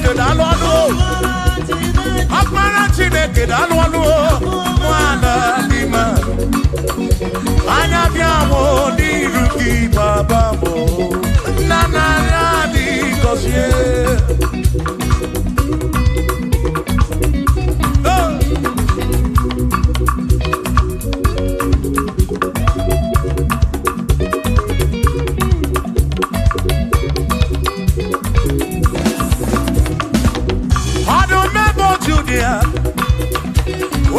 Chineke daalụ ọnụ o. Ọkpara Chineke daalụ ọnụ o. Nwana dị mma. Anya bịa mụ n'iru gị baba mụ. Nna nara dị gọzie. Oh! Ọdụm ebo Judia,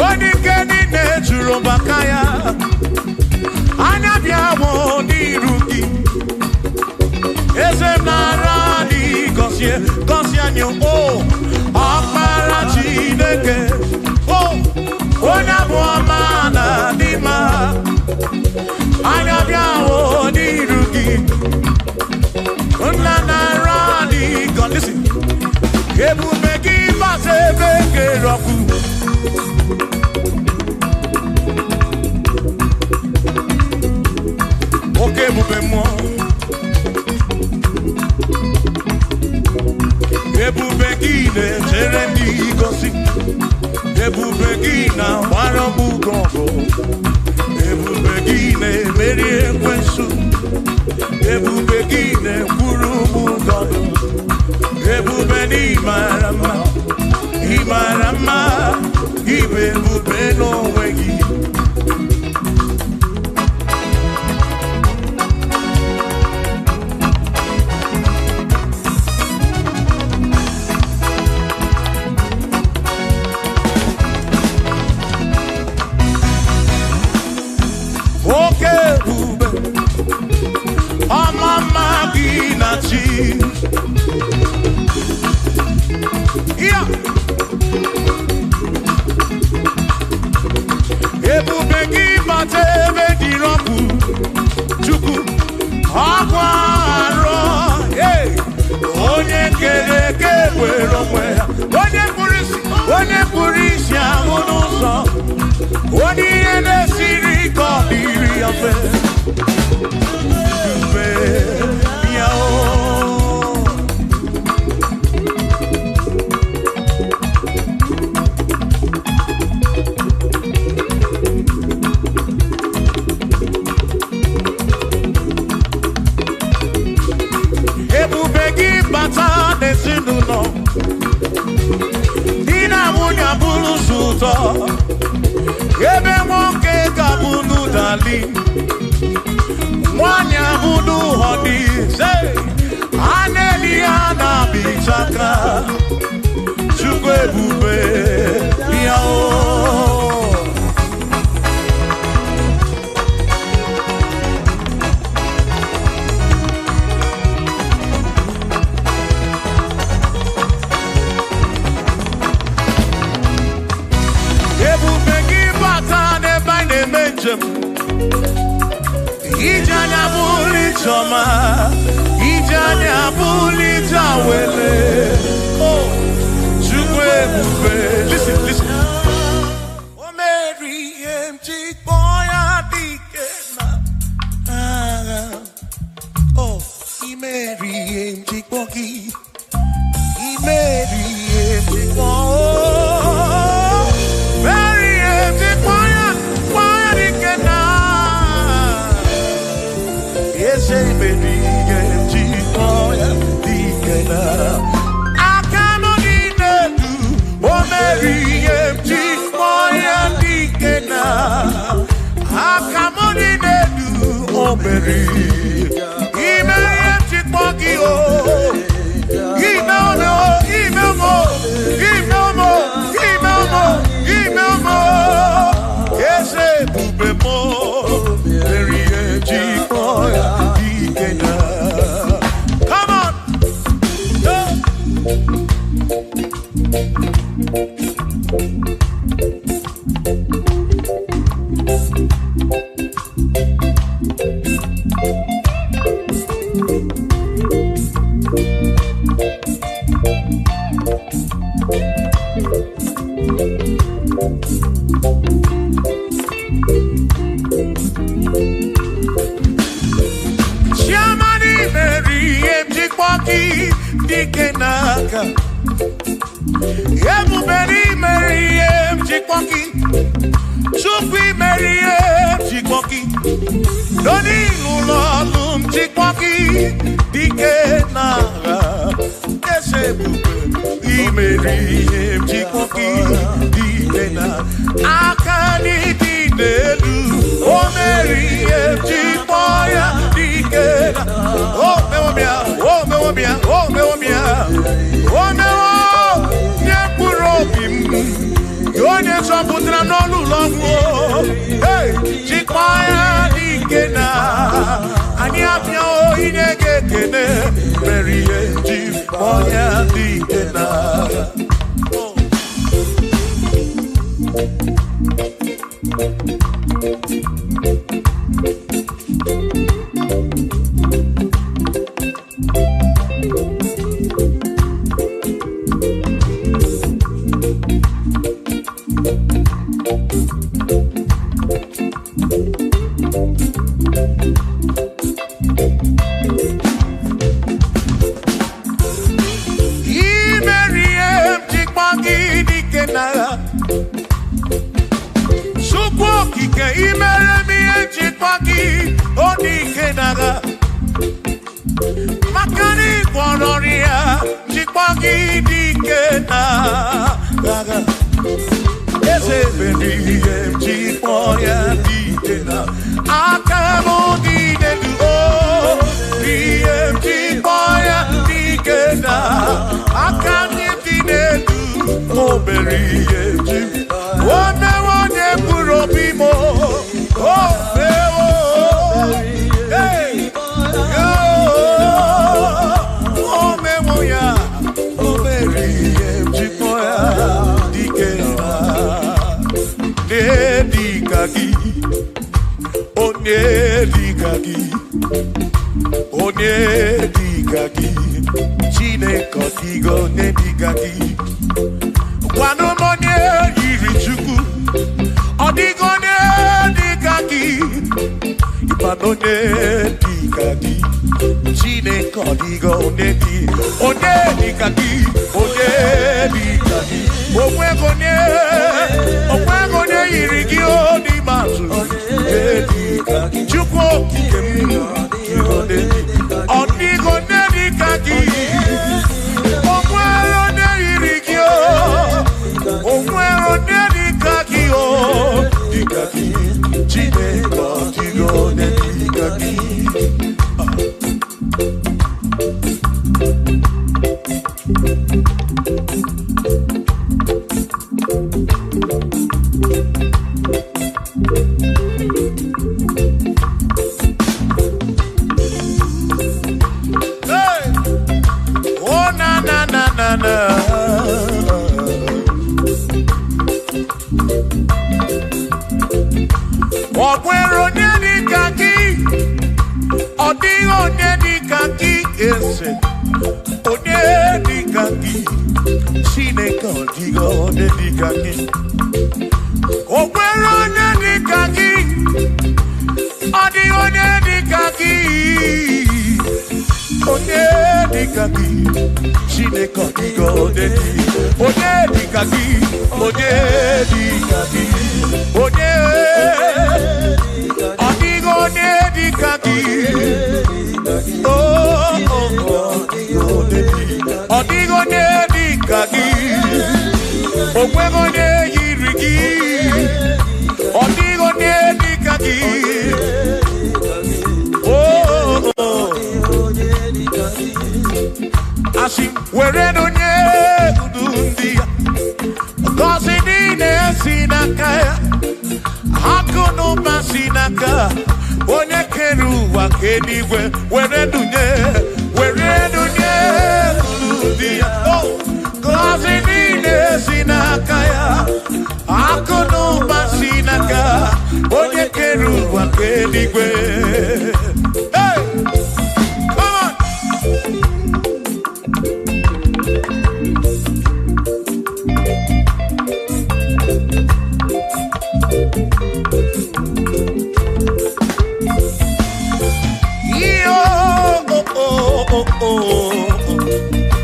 onye ike niile juru maka ya. Anya bịa mụ n'iru gị. Eze m nara dị gọzie, gọzie anyị o. Ọkpara Chineke, o, onye abụ ọma na dị mma. Anya bịa mụ n'iru gị. Nna nara dị gọzie. Listen. Ebube gị bata ebe kere ọkụ. Oke ebube mmụọ. Ebube gị na-echere ndị gosi. Ebube gị na-agbara m ugo ọgụ. Ebube gị na-emeri ekwensu. Ebube gị na-ekwuru m ụgọ. Ebube na ịmara mma, ịmara mma, ịbụ ebube n'onwe gị. Oke ebube, ọma mma gị na chi. Ya. Ebube gị bata ebe dịrị ọkụ, Chukwu, ọkwa arọ, hey! Onye kere eke were onwe ya, onye kpụrụ isi ahụ n'ụzọ, onye ihe na-esiri ka ọ dịrị ya mfe. Ebube ya o. Ebube gị bata n'ezinụlọ, di na nwunye abụrụ ụzọ ụtọ, ebe nwoke ga-abụ n'ụdali, nwanyị abụ n'ụhọdị, a na-eli ya na-abịchaka, Chukwu ebube ya o. Ebube gị bata n'ebe anyị na-eme njem, ije anya bụrụ ije ọma, ije anya bụrụ ije awele. Oh, Chukwu ebube. Listen, listen. O mere ihe m ji kpọọ ya dike na agha. Oh, i mere ihe m ji kpọọ gị. I mere ihe m ji kpọọ. Mere ihe m ji kpọọ ya dike na eze mere ihe m ji kpọọ ya dike na aka nọ n'elu. O mere ihe m ji kpọọ ya dike na aka m dị n'elu. O mere ime ihe m ji kpọọ gị o. Ime ome o, ime ome o, ime ome o, ime ome o, ime ome o. Eze ebube m o, mere ihe m ji kpọọ ya dike na. Come on! Hey! Chiamani mere ihe m ji kpọọ gị dike n'aka. Ebube n'imere ihe m ji kpọ gị. Chukwu imere ihe m ji kpọ gị. N'onye ụlọ ọrụ m ji kpọ gị. Dike n'agha. Eze ebube imere ihe m ji kpọ gị. Dike na aka n'ịdị n'elu. O mere ihe m ji kpọ ya. Dike na o mewo m ya, o mewo m ya, o mewo m ya. O mewo nye mkpụrụ obi m. Onye zọpụtara n'ọnụ ụlọ ọgwụ. Hey, jikwa ya dike na anyị abịa inye gị ekele mere ihe ji kpọọ ya dike na. Imere ihe m ji kpọọ gị dike na Chukwu okike imere m ihe m ji kpọọ gị o dike n'agha. Maka na ị gwọrọ ọrịa ji kpọọ gị dike n'agha. Eze mere ihe m ji kpọọ ya dike na aka m dị n'elu o ihe m ji kpọọ ya dike na aka m dị n'elu o mere ihe m ji o mewo onye mkpụrụ obi m o mewo. Hey! Yo! O mewo ya o mere ihe m ji kpọọ ya dike na onye dịka gị, onye dịka gị, onye dịka gị, Chineke ọ dịghị onye dịka gị. Gwanụ m onye yiri Chukwu, ọ dịghị onye dịka gị, ịmanụ onye dịka gị, Chineke ọ dịghị onye dị, onye dịka gị, onye dịka gị, onweghị onye, onweghị onye yiri gị o n'ime atụ, onye dịka gị, Chukwu okike m, ọ dịghị onye dịka gị, o nwere onye yiri gị o, o nwere onye dịka gị o, dịka gị, Chineke ọ dịghị onye dịka gị. Hey! Oh na na na na na. Ọ nwere onye dịka gị, ọ dịghị onye dịka gị eze, onye dịka gị, Chineke ọ dịghị onye dịka gị. O nwere onye dịka gị, ọ dịghị onye dịka gị, onye dịka gị, Chineke ọ dịghị onye dị, onye dịka gị, onye dịka gị, onye ọ dịghị onye dịka gị. Oh, oh, oh, ọ dịghị onye dịka gị, o nweghị onye yiri gị, ọ dịghị onye dịka gị. Oh, oh, oh. Asị were onye udu ndị ya, ngọzi niile si n'aka ya, akụ na ụba si n'aka onye kere ụwa ka eluigwe, were dunye, were dunye unu ndị ya. Oh, ngọzi niile si n'aka ya, akụ na ụba si n'aka onye kere ụwa ka eluigwe. Hey! Come on! Yo, oh, oh, oh, oh.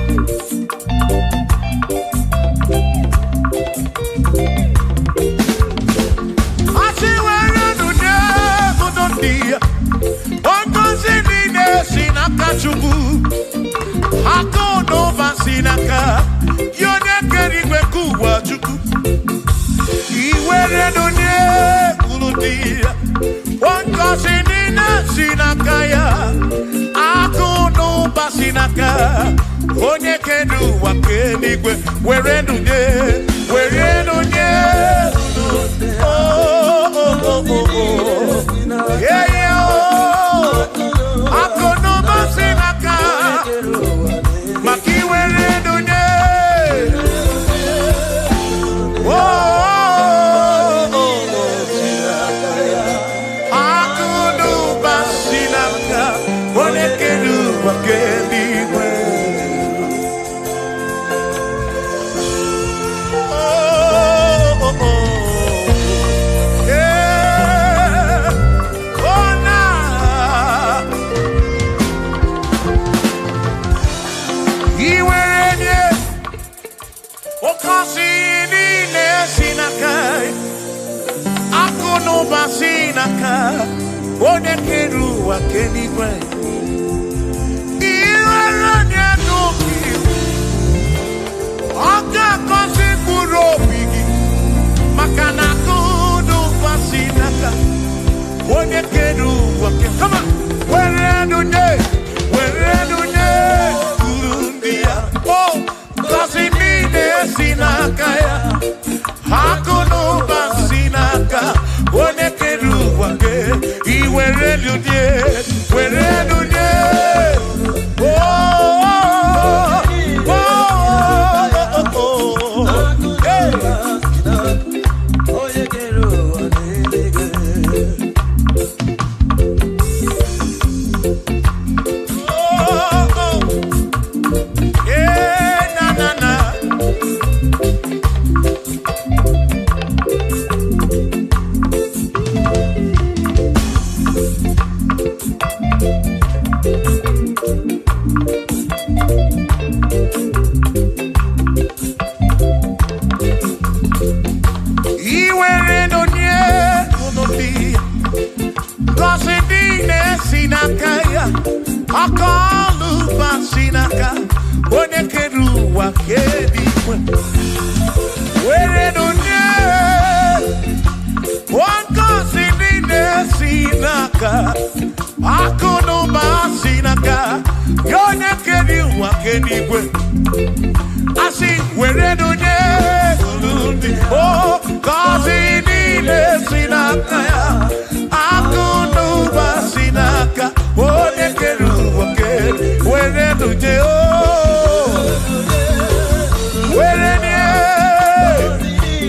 Chukwu. Iwere nụ nye unu dị ya. Ngọzi niile si n'aka ya. Akụ na ụba si n'aka onye kere ụwa kee n'igwe. Were nụ nye, were nụ nye. Oh, oh, oh, oh, oh. Yeah, yeah, oh. Akụ na ụba si n'aka maka iwere nụ nye. Oh, oh, oh, oh. Akụ na ụba si n'aka onye kere ụwa kee n'igwe. Oh, oh, oh. Yeah. Oh, nah. Iwere nye oke osi niile si n'aka ya. Akụ na ụba si n'aka onye kere ụwa kee n'igwe. Iwere nye n'obi, ọ ga-agọzi mkpụrụ obi gị maka na akụ na ụba si n'aka onye kere ụwa kee. Come on. Were nụ nye, were nụ nye uru ndị ya. Oh, ngọzi niile si n'aka ya. Akụ na ụba si n'aka onye kere ụwa kee. Iwere nụ nye, were nụ nye. Oh, oh, oh, oh, oh. Hey. Onye kere ụwa n'eluigwe. Oh, oh. Yeah, na, na, na. Iwere nụ nye unu dị ya. Ngọzi niile si n'aka ya. Aka ọlụ ụba si n'aka onye kere ụwa kee n'igwe. Were nụ nye ngọzi niile si n'aka akụ na ụba si n'aka ya onye kere ụwa kee n'igwe. Asị were nụ nye unu ndị o ngọzi niile si n'aka ya. Akụ na ụba si n'aka onye kere ụwa kee. Were nụ nye o were nye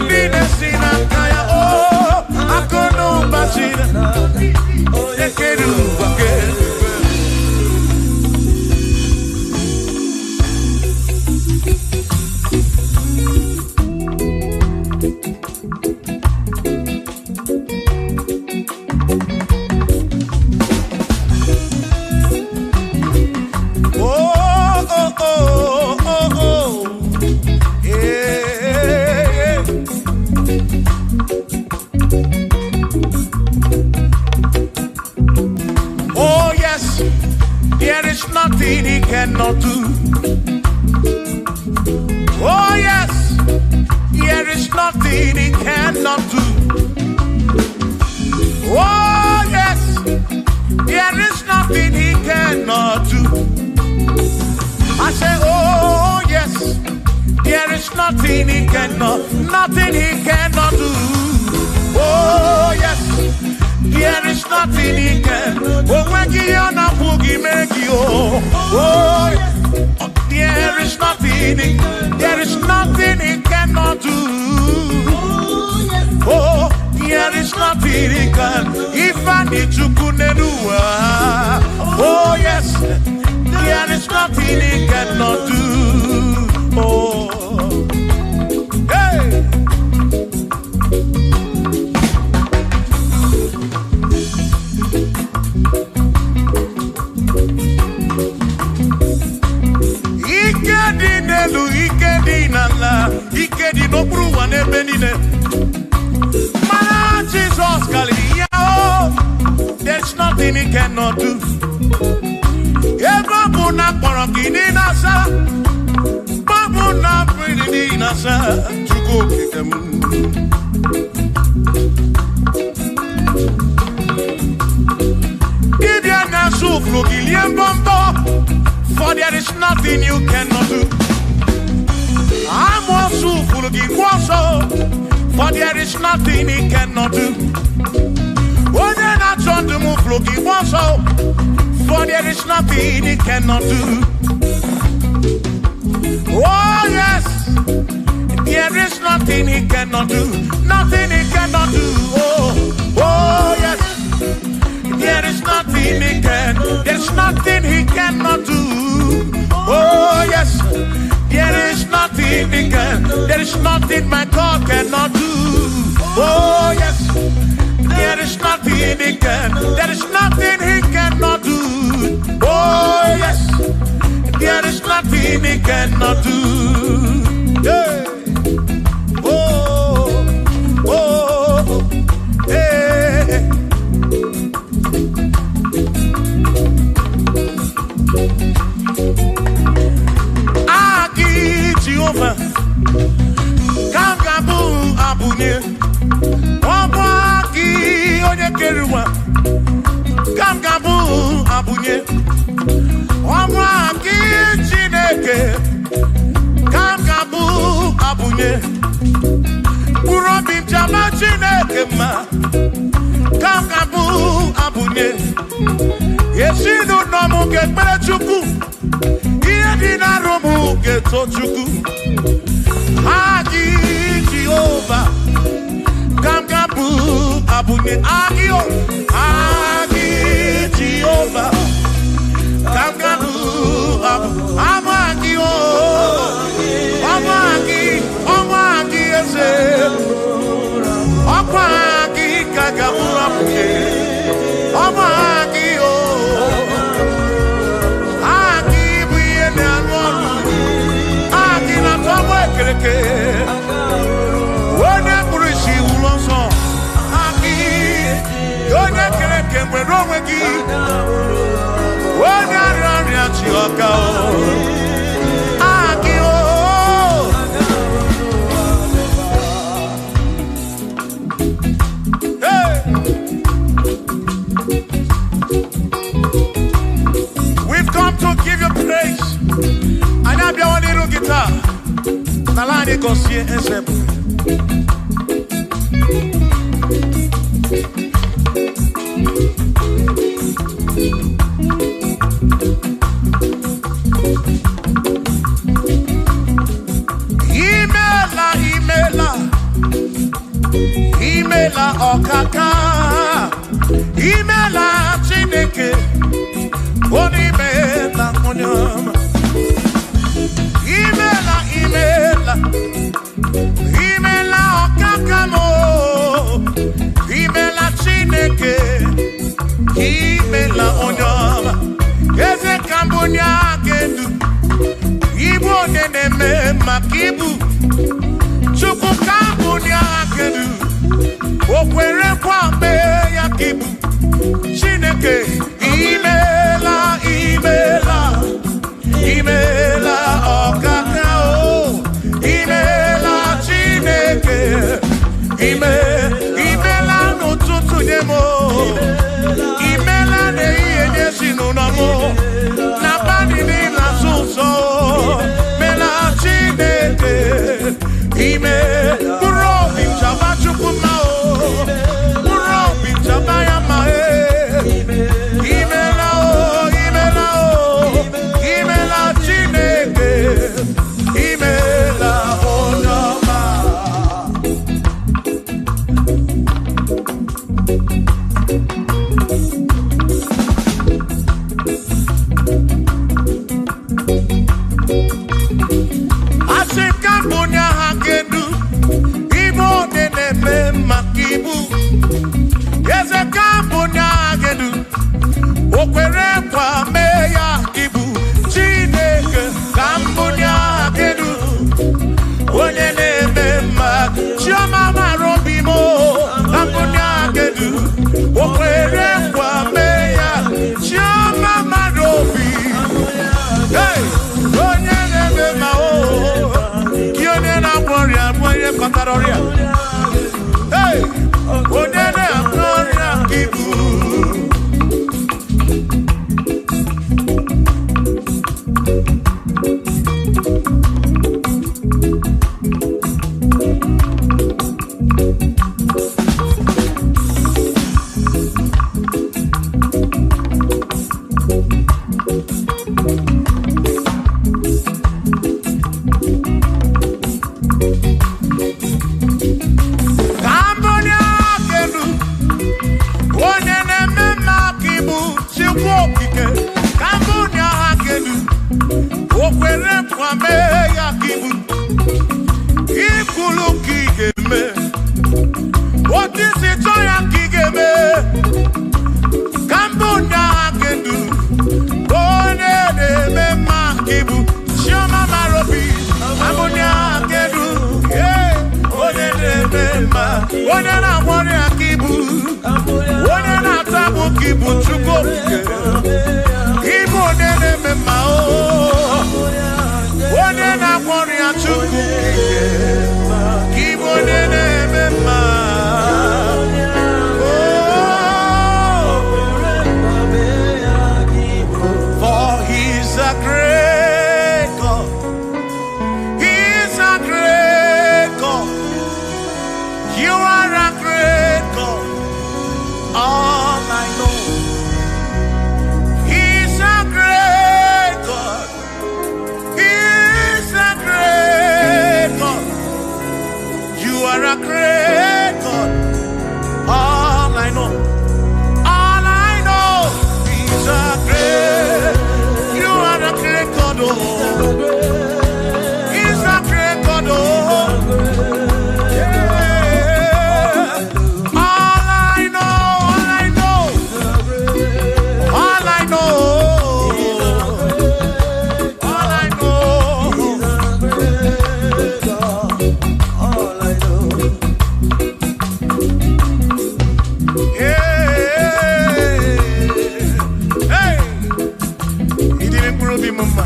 niile si n'aka ya o akụ na ụba si n'aka onye kere ụwa kee. Oh, oh, oh, oh, oh. Yeah. Oh, yes, there is nothing he cannot do. Oh, yes, there is nothing he cannot do. Oh, yes, there is nothing he cannot do. I say, oh, yes, there is nothing he cannot, nothing he cannot do. Oh, yes, there is nothing he can. Oh, when he on a boogie, make you. Oh, there is nothing, there is nothing he cannot do. Oh, there is nothing he can. If I need to kunenua. Oh, yes, there is nothing he cannot do. Oh, hey. Ike dị n'elu, ike dị n'ala, ike dị n'okpuru ụwa n'ebe niile. Mana Jizọs karịrị ya o. There's nothing he cannot do. Ebe ọ bụ na akpọrọ gị n'ịnasa, ọ bụ na mmiri n'ịnasa, Chukwu Chukwu okike m. Dibịa na-asụ ụfụrụ gị lie mbọmbọ, for there is nothing you cannot do. Amụọsụ ụfụrụ gị kwụ ọsọ, for there is nothing he cannot do. Onye na-achọ ndụ m ụfụrụ gị kwụ ọsọ, for there is nothing he cannot do. Oh yes, there is nothing he cannot do. Nothing he cannot do. Oh, oh yes, there is nothing he can. There's nothing he cannot do. Oh yes, there is nothing he can. There is nothing my God cannot do. Oh yes, there is nothing he can. There is nothing he cannot do. Oh yes, there is nothing he cannot do. Yeah. Oh, oh, hey. Aki Jehovah, ka m ga-abụ abụnye. Ọ bụ aki onye kere ụwa, ka m ga-abụ abụnye. Ọ bụ aki Chineke, ka m ga-abụ abụnye. Mkpụrụ obi m ji ama Chineke mma, ka m ga-abụ abụnye. Ezinụlọ m ga-ekpere Chukwu, ihe dị n'arụ m ga-eto Chukwu. Aki Jehova, ka m ga-abụ abụnye. Aki o, aki Jehova, ka m ga-abụ abụ. Abụ aki o, ọbụ aki, ọbụ aki eze. Ọkwa aki ka ga-abụ abụnye. Ọbụ aki o, aki bụ ihe na-arụ ọrụ. Aki na-atọ mụ ekereke. Onye kpụrụ isi wụrụ ọsọ. Aki, onye kere eke nwere onwe gị. Onye arịa ọrịa chi ọka o. Aki o. Hey! We've come to give you praise. Anyị abịawa n'iru gị taa. N'ala anyị gọzie eze bụ. Imela, imela, imela ọkaka. Imela Chineke, onye imela onye ọma. Imela, imela, imela ọkaka m o. Imela Chineke, imela onye ọma. Eze ka mbụ onye aka edu, ibu onye na-eme maka ibu. Chukwu ka mbụ onye aka edu, o kwere nkwa mee ya ka ibu. Chineke, imela, imela, imela ọkaka o. Imela Chineke, ime, imela n'ụtụtụ nye m o. Imela n'ehihie nye ezinụlọ m o. N'abalị niile asụ ụzọ o. Mela Chineke, ime, mkpụrụ obi m chaba Chukwu mma o. Mkpụrụ obi m chaba ya mma e. Imela o, imela o, imela Chineke, imela onye ọma. Asị m ka m bụ onye agha kedu, ibu onye na-eme maka ibu. Eze ka m bụ onye agha kedu, o kwere nkwa mee ya ibu. Chineke ka m bụ onye agha kedu, onye na-eme mma. Chioma mara obi m o, ka m bụ onye agha kedu, o kwere nkwa mee ya. Chioma mara obi. Hey! Onye na-eme mma o, gị onye na Kpatara ọrịa. Hey! Onye na-agwọ ọrịa ka ibu. Ka mbụ onye aka elu, onye na-eme mma ka ibu Chukwu okike. Ka mbụ onye aka elu, o kwere nkwa mee ya ka ibu. Ikwulu ka ị ga-eme, otu isi chọọ ya ka ị ga-eme. Ka mbụ onye aka elu, onye na-eme mma ka ibu. Chioma mara obi, ka mbụ onye aka elu, yeah, onye na-eme mma, onye na-agwọ ọrịa ka ibu, onye na-ata agbụ ka ibu Chukwu okike. Ịbụ onye na-eme mma o, onye na-agwọ ọrịa Chukwu okike, ka ịbụ onye na-eme mma. Oh, for he's a great God. He's a great God. You are a great God. All I know. He's a great God. He's a great God. You are a great God. All I know. All I know. He's a great. You are a great God. Oh. He's a great God. Oh. Yeah. All I know. All I know. All I know. All I know. All I know. Yeah. Hey. Ịdịrị mkpụrụ obi m mma.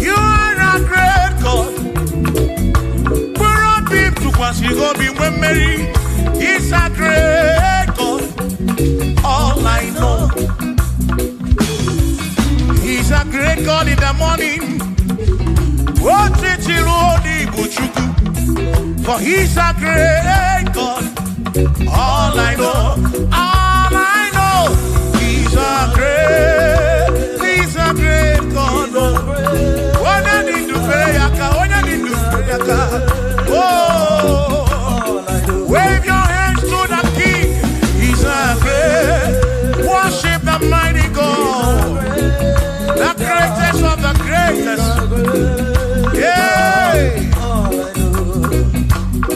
You are a great God. Mkpụrụ obi m tụkwasịrị gị obi nwee mmeri. He's a great God. All I know. He's a great God in the morning. Otiti ruo n'Igbo Chukwu. For he's a great God. All I know, all I know, he's a great God. Onye dị ndụ fere ya aka, onye dị ndụ fere ya aka. Oh, wave your hands to the King. He's a great, worship the mighty God, the greatest of the greatest. Yeah. All I know.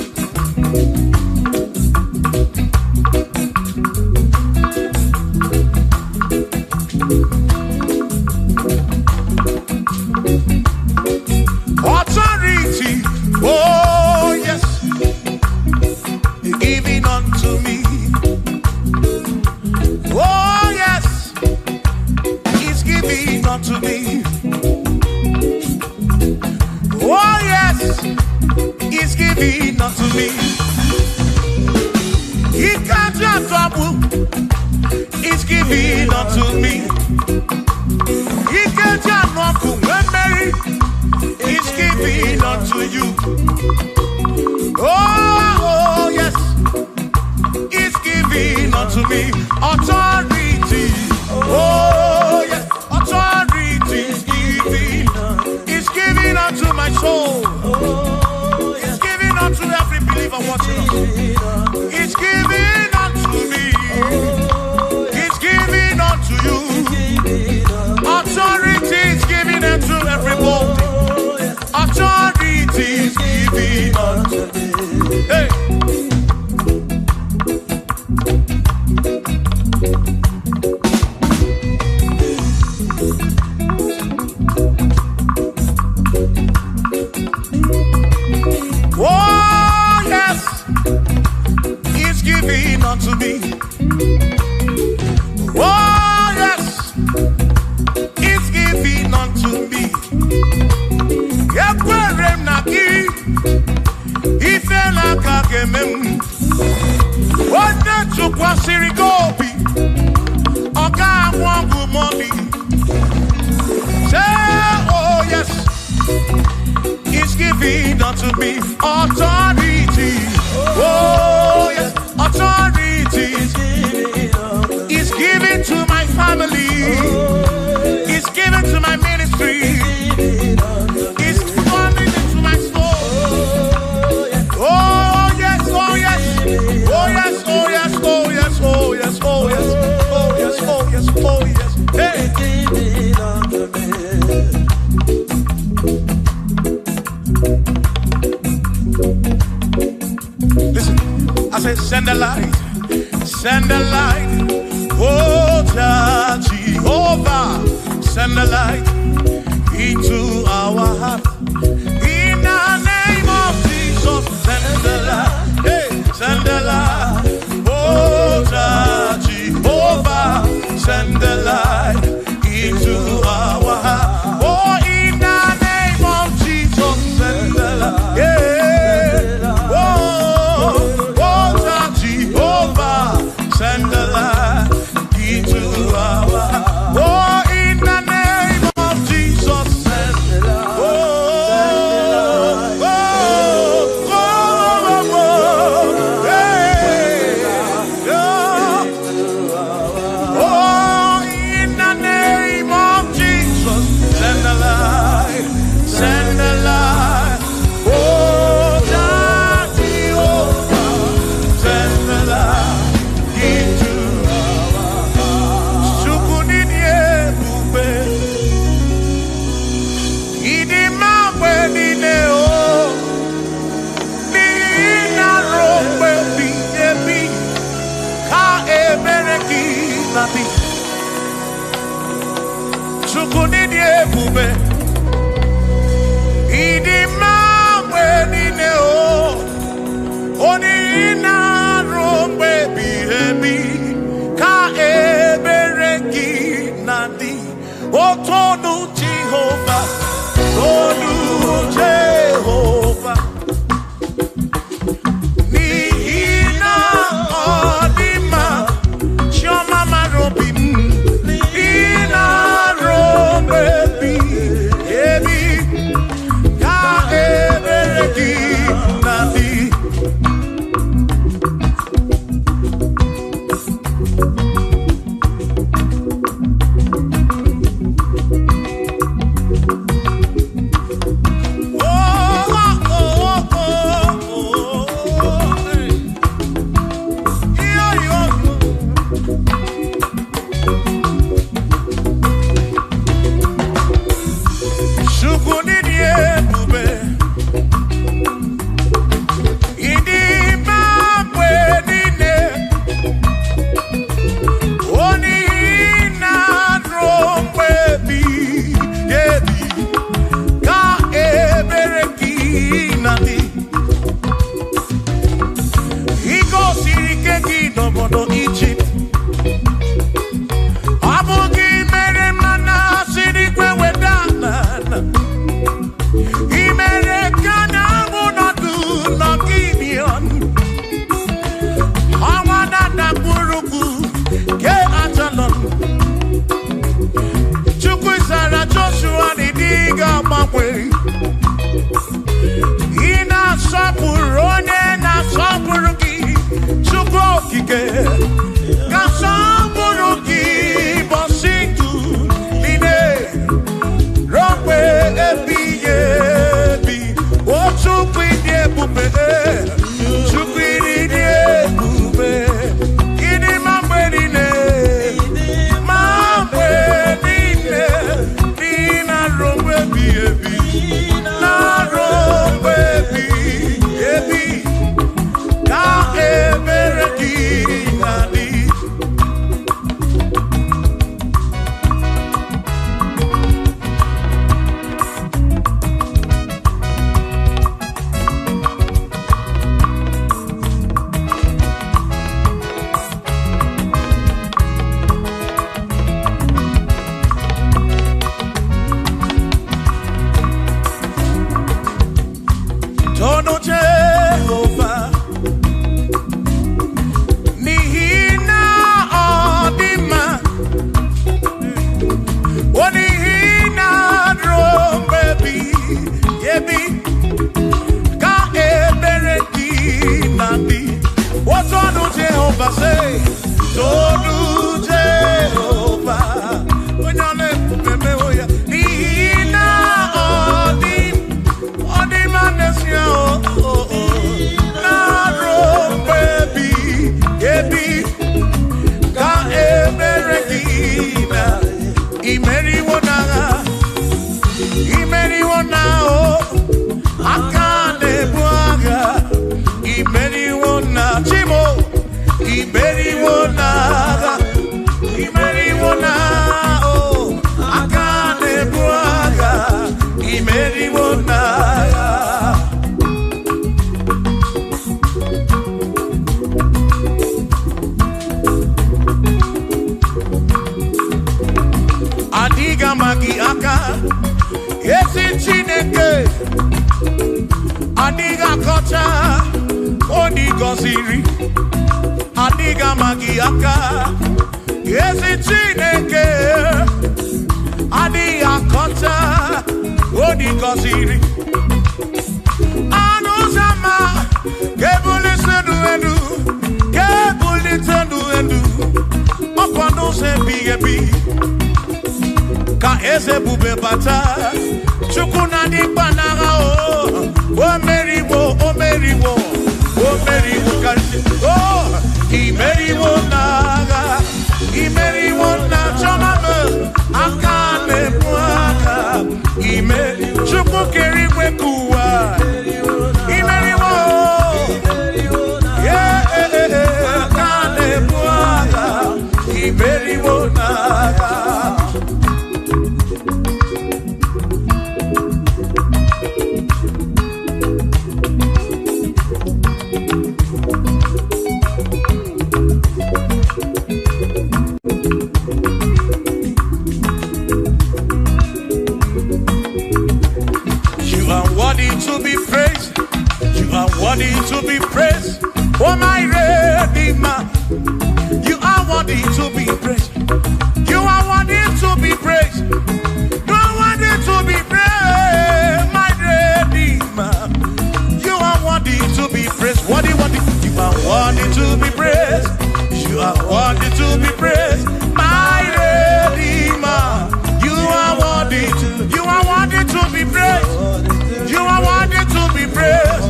Authority, oh yes, giving unto me. Oh yes, he's giving unto me. Oh yes, he's giving unto me. He can't just trouble. He's giving unto me. He can't just walk when Mary is giving unto you. Oh, yes, he's giving unto me authority. Oh, yes, authority is giving. He's giving unto my soul. He's giving unto every believer watching us. He's giving unto me. He's giving unto you. Authority is given unto everybody. Authority is given unto me. Hey. Tụkwasịrị gị obi, ọ ga-anwụ ọgwụ mọmi. Say, oh yes, he's giving unto me authority. Oh yes, authority is given to my family. It's given to my ministry. It's coming into my soul. Oh yes, oh yes, oh yes, oh yes, oh yes, oh yes, oh yes, oh yes, oh yes, oh yes. Hey. Listen, I said, send the light, send the light. Oh, Jehovah, send the light into our heart. In the name of Jesus, send the light. Hey, send the light. Oh, Jehovah, send the light into our heart. Oh, in the name of Jesus, send the light. Yeah. Oh, oh, Jehovah, send the light into our heart. Oh, in the name of Jesus, send the light. Oh, oh, oh, oh, oh, hey, oh. Oh, in the name of Jesus, send the light, send the light. Oh, Jehovah, send the light into our heart. Chukwu n'ịdị ebube, ịdị mma mgbe niile o, n'ihi na ruo mgbe ebighị ebi ka ebere gị na-adị. Chukwu n'ịdị ebube, ịdị mma mgbe niile o, o n'ihi na ruo mgbe ebighị ebi ka ebere gị na-adị. Otonu Jehova, tonu Jehova, n'ihi na ọ dị mma, Chiọma mara obi m, n'ihi na ruo mgbe ebighị ebi ka ebere gị na-adị. Oh, oh, oh, oh, oh, hey. Yo, yo. Chukwu n'ịdị ebube, ịdị mma mgbe niile, o n'ihi na ruo mgbe ebighị ebi ka ebere gị na-adị. I gosiri ike gị n'obodo Ijipt, ọ bụ gị mere mana si n'igwe weda n'ala. I mere ka na-amụ nọdụ n'Gibion, ọnwa na-adakpụrụkwu ke Ajalon. Chukwu zara Joshua na ịdị ga-agbanwe. Ị na-asọpụrụ onye na-asọpụrụ gị, Chukwu okike ka sọpụrụ gị bọsị ndụ niile ruo mgbe ebighị ebi. O Chukwu ịdị ebube, Chukwu ịdị ebube, ịdị mma mgbe niile, ma mgbe niile, n'ihi na ruo mgbe ebighị ebi. Jehovah, say, Tonu Jehovah. Onye ọ na-ebube ya, n'ihi na ọ dị, ọ dị mma n'ezie, o, o, na-arụ mgbe ebighị ebi ka emere gị na imeriwo n'agha, imeriwo na o, aka na-ebu agha, imeriwo na chimo, imeriwo n'agha, imeriwo na o, aka na-ebu agha, imeriwo n'agha. Adịghị ama gị aka, ezi Chineke, adịghị akọcha onye gọziri, adịghị ama gị aka, ezi Chineke, adịghị akọcha onye gọziri. Anụ ụzọ ama ga-ebulite ndụ elu, ga-ebulite ndụ elu, ọkwa n'ụzọ ebighị ebi ka eze ebube bata. Chukwu na dị mkpa n'agha, o o meriwo, o meriwo, o meriwo karịsịa, o imeriwo n'agha, imeriwo na chọma m, aka na-ebu aka, ime Chukwu kere igwe ka ụwa, imeriwo, yeah, aka na-ebu agha, imeriwo n'agha. You are worthy to be praised. You are worthy to be praised. Oh, my Redeemer. You are worthy to be praised. You are worthy to be praised. You are worthy to be praised, my Redeemer. You are worthy to be praised. Worthy, worthy. You are worthy to be praised. You are worthy to be praised, my Redeemer. You are worthy to. You are worthy to be praised. You are worthy to be praised,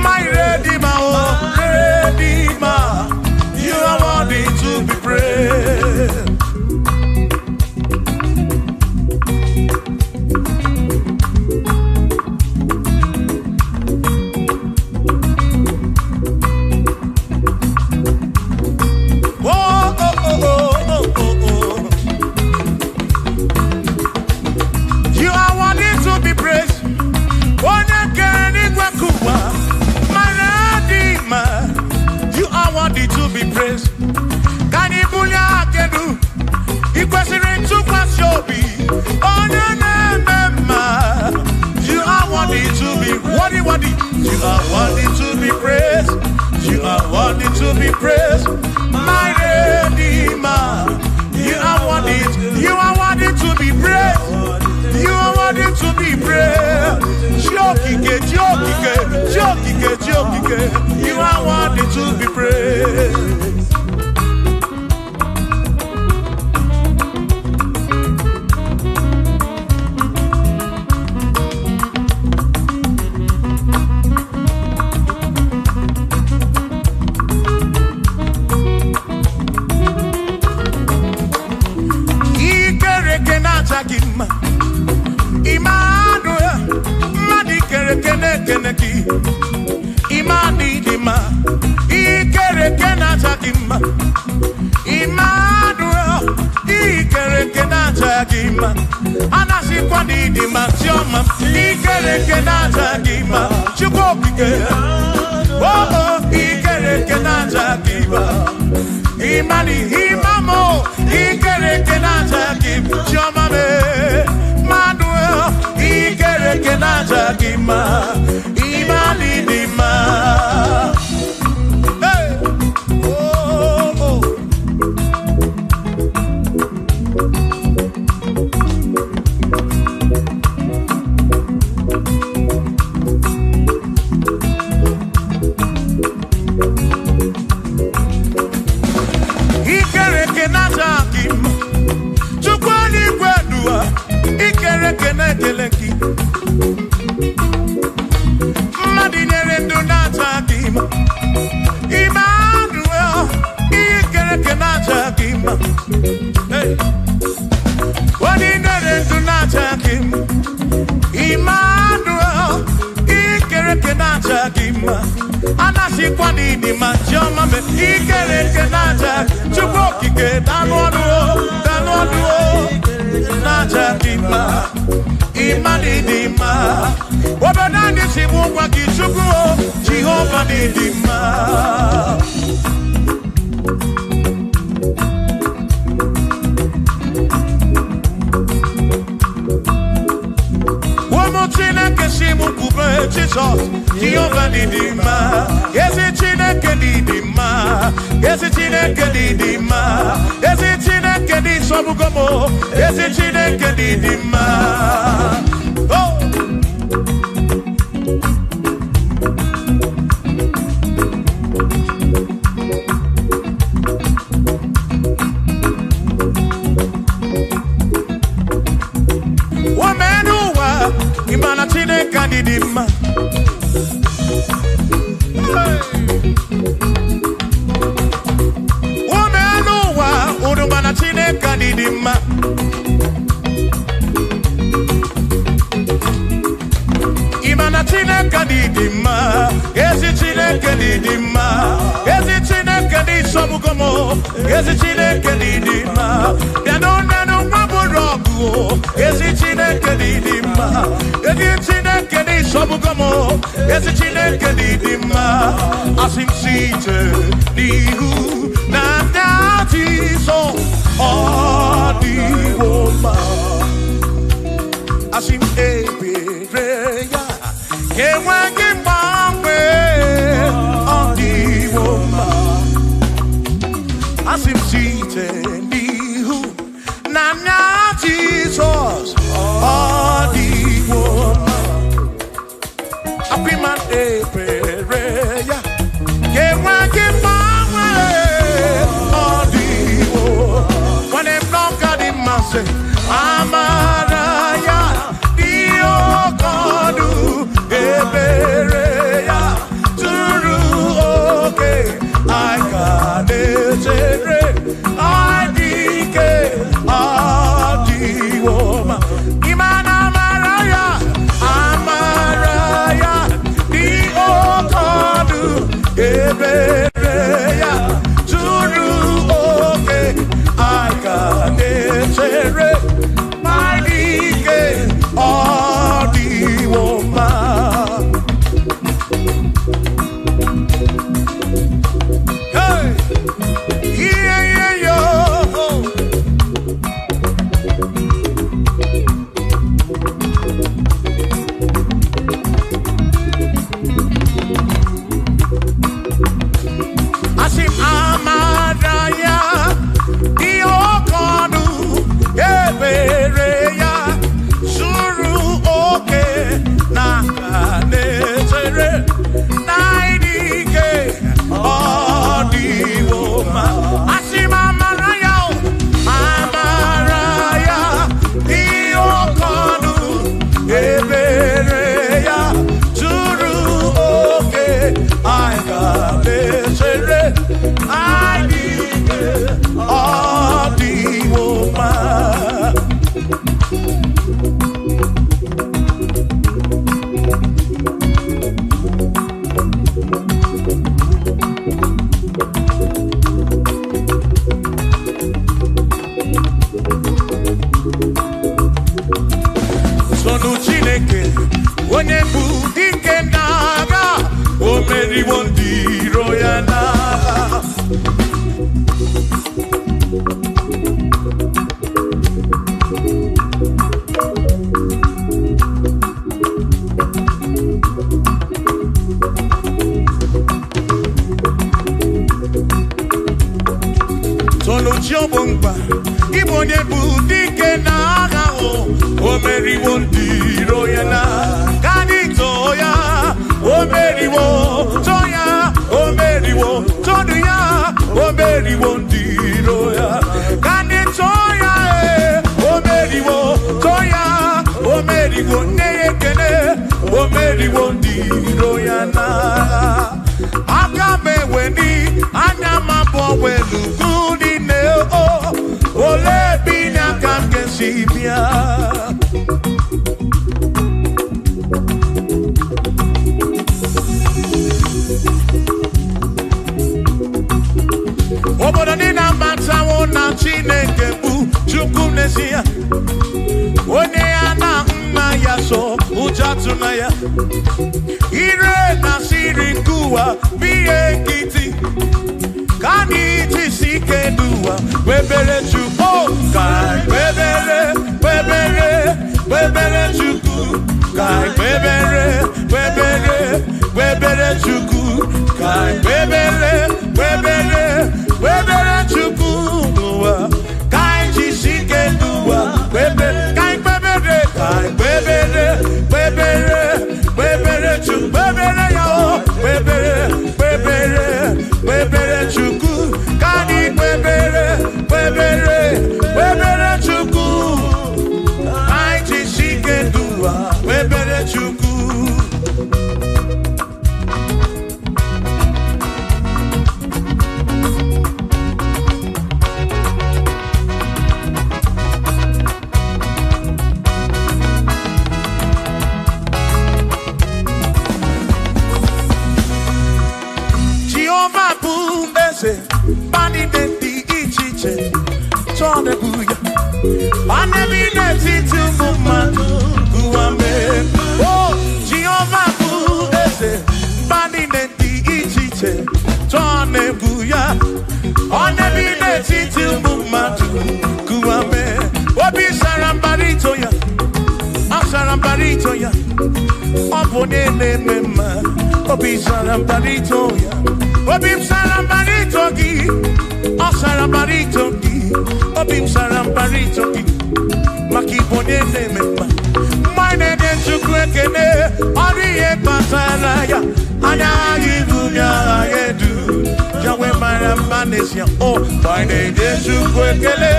my Redeemer, oh Redeemer. You are worthy to be praised. Oh, oh, oh, oh, oh, oh, oh. You are worthy to be praised. Onye kere n'igwe ka ụwa, my Redeemer. You are worthy to be praised. Ka anyị bulie aka elu, ị kwesịrị ntụkwasị obi, onye na-eme mma. You are worthy to be worthy, worthy. You are worthy to be praised. You are worthy to be praised, my Redeemer. You are worthy. You are worthy to be praised. You are worthy to be praised. Chiokike, Chiokike, Chiokike, Chiokike. You are worthy to be praised. Ikereke na-acha gị mma. Emmanuel, mmadụ ikereke na-ekene gị. Imani dị mma. Ikereke na-acha gị mma. Emmanuel, ikereke na-acha gị mma. Anasịkwa na ịdị mma, Chiọma. Ikereke na-acha gị mma. Chukwu okike. Oh, oh, ikereke na-acha gị mma. Imani, imamo, ikereke na-acha gị mma. Chiọma me, Emmanuel, ikereke na-acha gị mma. Imani dị mma. Hey! Oh, oh. na-aja gị mma, anasikwa n'ịdị mma, chiọma me ikere eke na-aja, Chukwu okike danụ ọnụ o, danụ ọnụ o, na-aja gị mma, ịma n'ịdị mma. Obodo anyị si bụ ngwa gị Chukwu o, Jehova n'ịdị mma. Chineke si m kwube Jizọs, Jehova dị mma, ezi Chineke dị mma, ezi Chineke dị mma, ezi Chineke dị sọgbugo m, ezi Chineke dị mma. Oh! Imana Chineke dị mma. Ume n'ụwa, unu mana Chineke dị mma. Imana Chineke dị mma, ezi Chineke dị mma, ezi Chineke dị sọgbugo m, ezi Chineke dị mma. Bịa n'ụlọ nwa bụrụ ọgụ, ezi Chineke dị mma, ezi Chineke dị sọgbugo m, ezi Chineke dị mma. Asị m site n'ihu na ndị Jizọs ọ dịwo mma. Asị m ebere ya enweghị mgbanwe, ọ dịwo mma. Asị m site n'ihu na ndị Jizọs ọ dịwo mma. Apịma ebere ya enweghị mgbanwe, ọ dịwo. Nwanne m n'ọka dị mma sị, amara ya dị oke ọnụ, ebere ya zuru oke, anyị ka na-echere, anyị dị ike, ọ dịwo mma. Ịma na amara ya, amara ya dị oke ọnụ, ebere ya zuru oke, anyị ka na-echere, anyị dị ike, ọ dịwo mma. Hey! Yeah, yeah, yo. Asị m amara ya dị oke ọnụ, ebere ya zuru oke, na na-echere, na ịdị ike, ọ dịwo mma. Asị m amara ya, amara ya dị oke ọnụ, ebere ya zuru oke, anyị ga na-echere, anyị dị ike, ọ dịwo mma. Sonu Chineke, onye bụ dike n'agha, o meriwo ndị iro ya n'agha. Sonu chi ọ bụ mkpa, ịbụ onye bụ dike n'agha, o meriwo ndị iro ya n'agha. Ka anyị too ya, o meriwo, too ya, o meriwo, tonu ya, o meriwo ndị iro ya. Ka anyị too ya, o meriwo, too ya, o meriwo, nne ya ekene, o meriwo ndị iro ya n'agha. Aka m eweni, anya m abụọ welu ugwu niile, o olee ebe inye aka m ga-esi bịa? atụna ya. Ire na siri nke ụwa bụ ihe nkịtị. Ka anyị jisi ike n'ụwa kwebere Chukwu. Ka anyị kwebere, kwebere, kwebere Chukwu. Ka anyị kwebere, kwebere, kwebere Chukwu. Ka anyị kwebere, kwebere, kwebere Chukwu n'ụwa. Ka anyị jisi ike n'ụwa kwebere. Ka anyị kwebere, ka anyị kwebere, kwebere, kwebere Chukwu. Kwebere ya o, kwebere, kwebere, kwebere Chukwu. Ka anyị kwebere, kwebere, kwebere Chukwu. Ka anyị jisi ike n'ụwa kwebere Chukwu. Jehova bụ eze, mba niile dị iche iche chọọ na-ebu ya. Ọ na-ebi n'etiti ụmụ mmadụ ụwa mee. O Jehova bụ eze, mba niile dị iche iche chọọ na-ebu ya. Ọ na-ebi n'etiti ụmụ mmadụ ụwa mee. Obi sara mbara ito ya, ọ sara mbara ito ya. Ọ bụ onye na-eme mma, obi sara mbara ito ya. Obi m sara mbara ito gị, ọ sara mbara ito gị. Obi m sara mbara ito gị, maka ịbụ onye na-eme mma. Mgbe anyị na-enye Chukwu ekele, ọ dị ihe kpatara ya. Anya anyị bụ agha ya edu, ya wee mara mma n'ezie. O, mgbe anyị na-enye Chukwu ekele,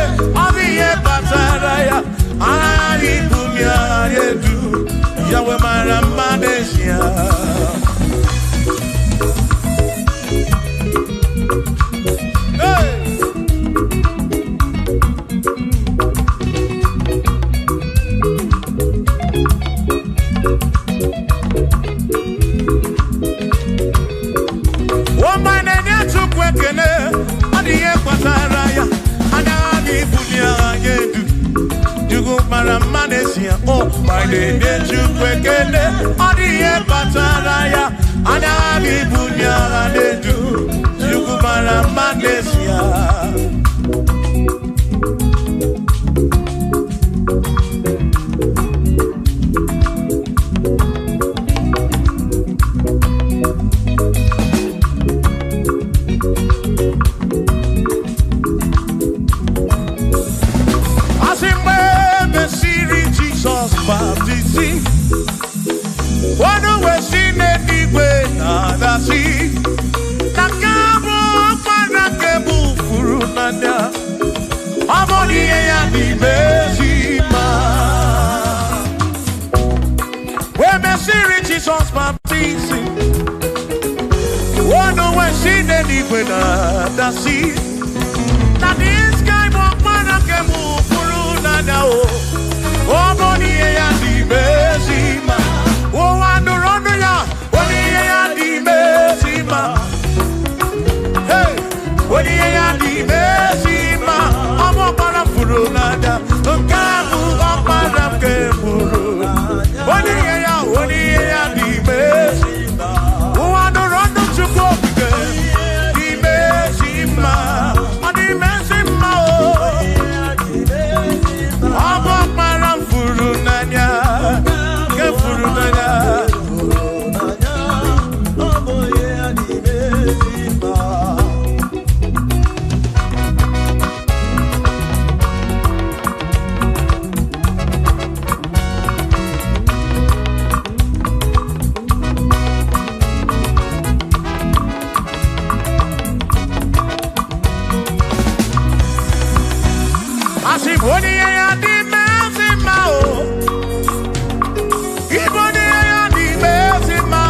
ọ dị ihe kpatara ya. Anya anyị bụ agha ya edu, ya wee mara mma n'ezie. Hey! Ụmụ na-enye Chukwu ekele, ọ dị ihe kpatara ya. Anya ha ga-ebuli agha ya edu. Chukwu mara mma n'ezie. O, ma na-enye Chukwu ekele, ọ dị ihe kpatara ya. Anya ha ga-ebuli agha na-edu. Chukwu mara mma n'ezie. Asị mgbe e mesịrị Jizọs baptizim, ọnụ wee si n'eluigwe na-adasị, na nke a bụ ọkpara nke bụ furu n'anya, ọ bụ na ihe ya n'ime ezi mma. Wee mesịrị Jizọs baptizim, ọnụ wee si n'eluigwe na-adasị, na this guy bụ ọkpara nke bụ furu n'anya o. Ọ bụ na ihe ya n'ime ezi mma. Ụwa nụrụ ọnụ ya, onye ihe ya n'ime ezi mma. Hey! Onye ihe ya n'ime ezi mma. Ọ bụ ọkpara m furu n'anya, nke a bụ ọkpara nke furu. Onye ihe ya, onye ihe ya n'ime ezi mma. Ụwa nụrụ ọnụ Chukwu okike, n'ime ezi mma. Ọ n'ime ezi mma o. Ọ bụ ọkpara m furu n'anya, nke furu n'anya. Asị m onye ihe ya dị ezi mma o. Ịbụ onye ihe ya dị ezi mma.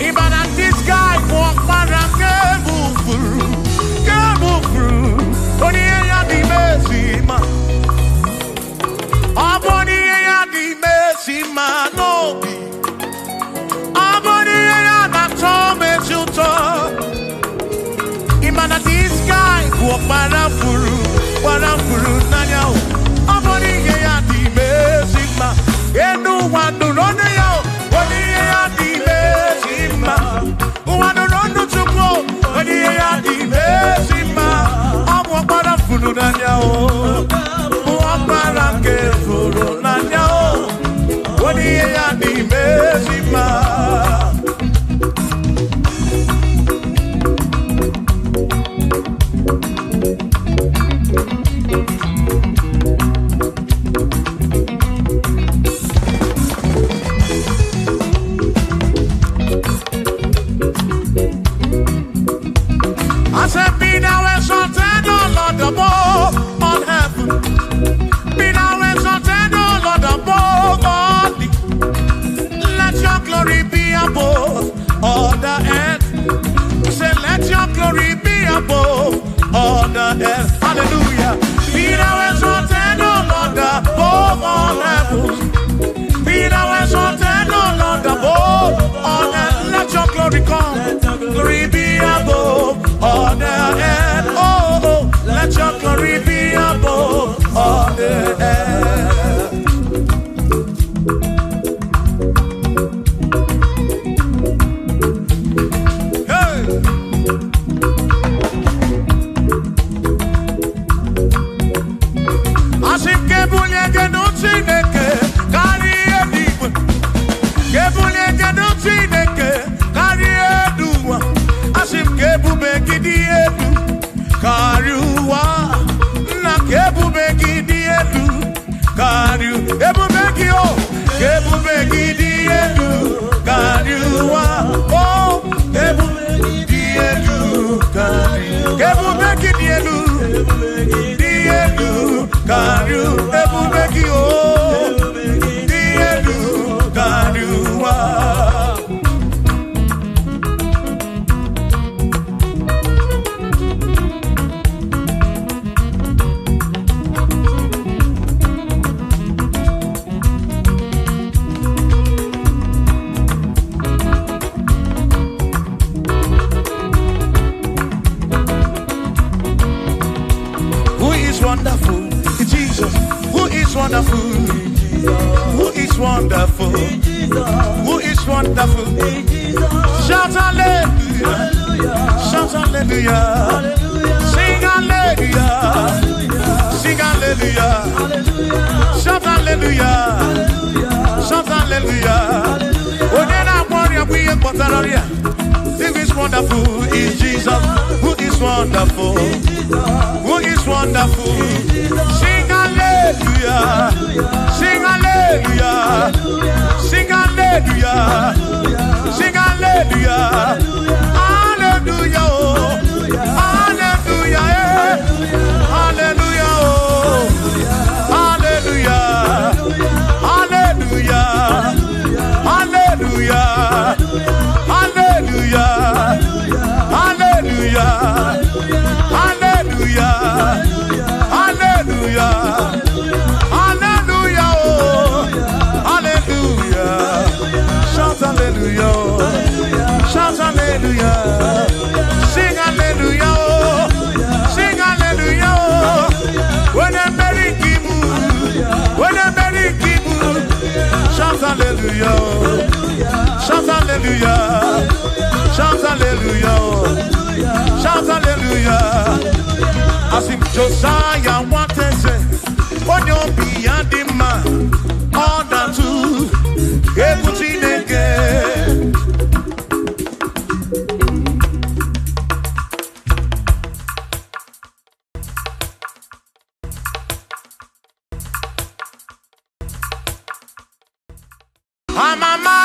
Ịma na this guy bụ ọkpara nke bụ furu, nke bụ furu. Onye ihe ya dị ezi mma. Ọ bụ onye ihe ya dị ezi mma n'obi. Ọ bụ onye ihe ya na-atọ m ezi ụtọ. Ịma na this guy bụ ọkpara furu, gbara furu n'anya o. Ọ bụ n'ihe ya dị ime ezi mma. Enu Ụwa nụrụ ọnụ ya, onye ihe ya dị ezi mma. Ụwa nụrụ ọnụ Chukwu, onye ihe ya dị ezi mma. Ọ bụ ọkpara furu n'anya o, bụ ọkpara nke furu n'anya o, onye ihe ya dị ezi mma. I said, be thou exalted, O Lord, above all heaven. Be thou exalted, O Lord, above all the. Let your glory be above all the earth. Say, let your glory be above all the earth. Hallelujah. Be thou exalted, O Lord, above all heavens. Be thou exalted, O Lord, above all earth. Let your glory come. Glory be above all the earth. Oh, oh, let your glory be above all the earth. Hey! Asị m ka ebulie gị nụ Chineke karịa eluigwe. Ka ebulie gị nụ Chineke karịa elu ụwa. Asị m ka ebube gị dị elu karịa ụwa. Nna, ka ebube gị dị elu karịa ebube gị o. Ka ebube gị dị elu karịa ụwa. O, ka ebube gị dị elu karịa. Ka ebube gị dị elu dị elu karịa ebube gị o, dị elu karịa ụwa. Who is wonderful? Jesus. Who is wonderful? Who is wonderful? Who is wonderful? Shout hallelujah. Shout hallelujah. Sing hallelujah. Sing hallelujah. Shout hallelujah. Shout hallelujah. Onye na-agwọ ọrịa bụ ihe kpọtara ọrịa. Who is wonderful is Jesus. Who is wonderful? Who is wonderful? Sing hallelujah. Sing hallelujah. Sing hallelujah. Sing hallelujah. Hallelujah. Oh. Hallelujah. Eh. Hallelujah. Oh. Hallelujah. Hallelujah. Hallelujah. Hallelujah. Hallelujah. Hallelujah. Hallelujah. Hallelujah. Oh. Hallelujah. Shout hallelujah. Shout hallelujah. Sing hallelujah. Oh. Sing hallelujah. Oh. When I'm very kibu. When I'm very kibu. Shout hallelujah. Shout hallelujah. Shout hallelujah. Shout hallelujah. Asị m Josiah nwateze, onye obi ya dị mma, ọ na-atụ egwu Chineke. Amama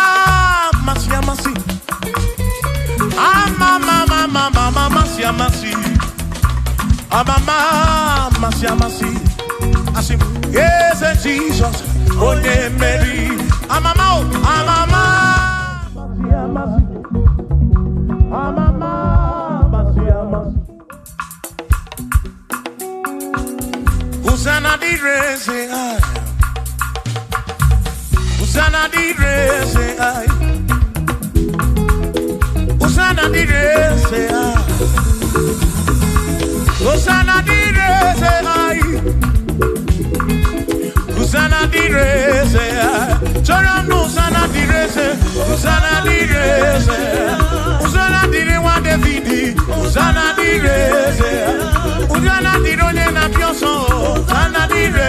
amasị amasị. Amama amama amasị amasị. Amama amasị amasị. Asị m eze Jizọs onye mmeri. Amama o, amama amasị amasị. Amama amasị amasị. Hosanna dịrị eze anyị. Hosanna dịrị eze anyị. Hosanna dịrị eze anyị. Hosanna dịrị eze anyị. Hosanna dịrị eze. Chọrọ m na Hosanna dịrị eze. Hosanna dịrị eze. Hosanna dịrị nwa David. Hosanna dịrị eze. Hosanna dịrị onye na-abịa ọsọ. Hosanna dịrị.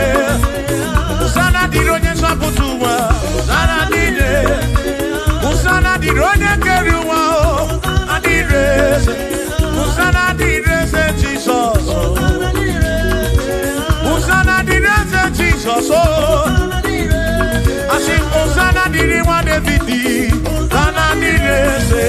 Hosanna dịrị onye nzọpụta ụwa. Hosanna dịrị. Hosanna dịrị onye kere ụwa. Hosanna dịrị eze. Hosanna dịrị eze Jizọs. Hosanna dịrị eze Jizọs. Asị Hosanna dịrị nwa David. Hosanna dịrị eze.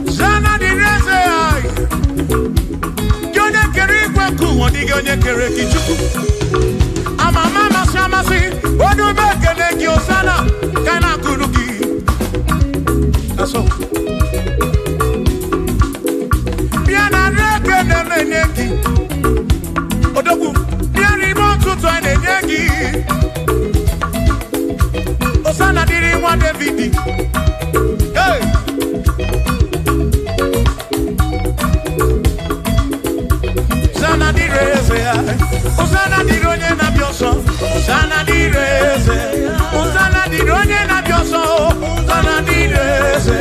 Hosanna dịrị eze. Gị onye kere igwe nke ụwa, dịghị onye kere gị Chukwu. Amama amasị amasị, onye ume ekele gị Hosanna, ka a na-akụrụ gị. Asọ. Bịa na nri ekele na-enye gị. Odogwu, bịa n'ime ụtụtụ a na-enye gị. Hosanna dịrị nwa David. Hey! Hosanna dịrị eze ya. Hosanna dịrị onye na-abịa ọsọ. Hosanna dịrị eze. Hosanna dịrị onye na-abịa ọsọ. Hosanna dịrị eze.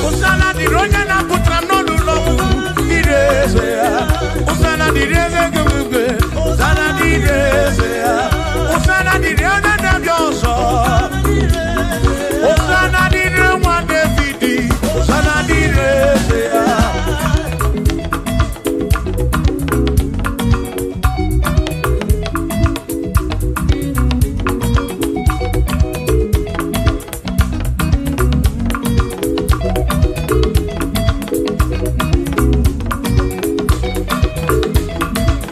Hosanna dịrị onye na-apụtara m n'ụlọ ọgwụ. Dịrị eze ya. Hosanna dịrị eze gị. Hosanna dịrị eze ya. Hosanna dịrị onye na-abịa ọsọ. Hosanna dịrị nwa David. Hosanna dịrị eze ya.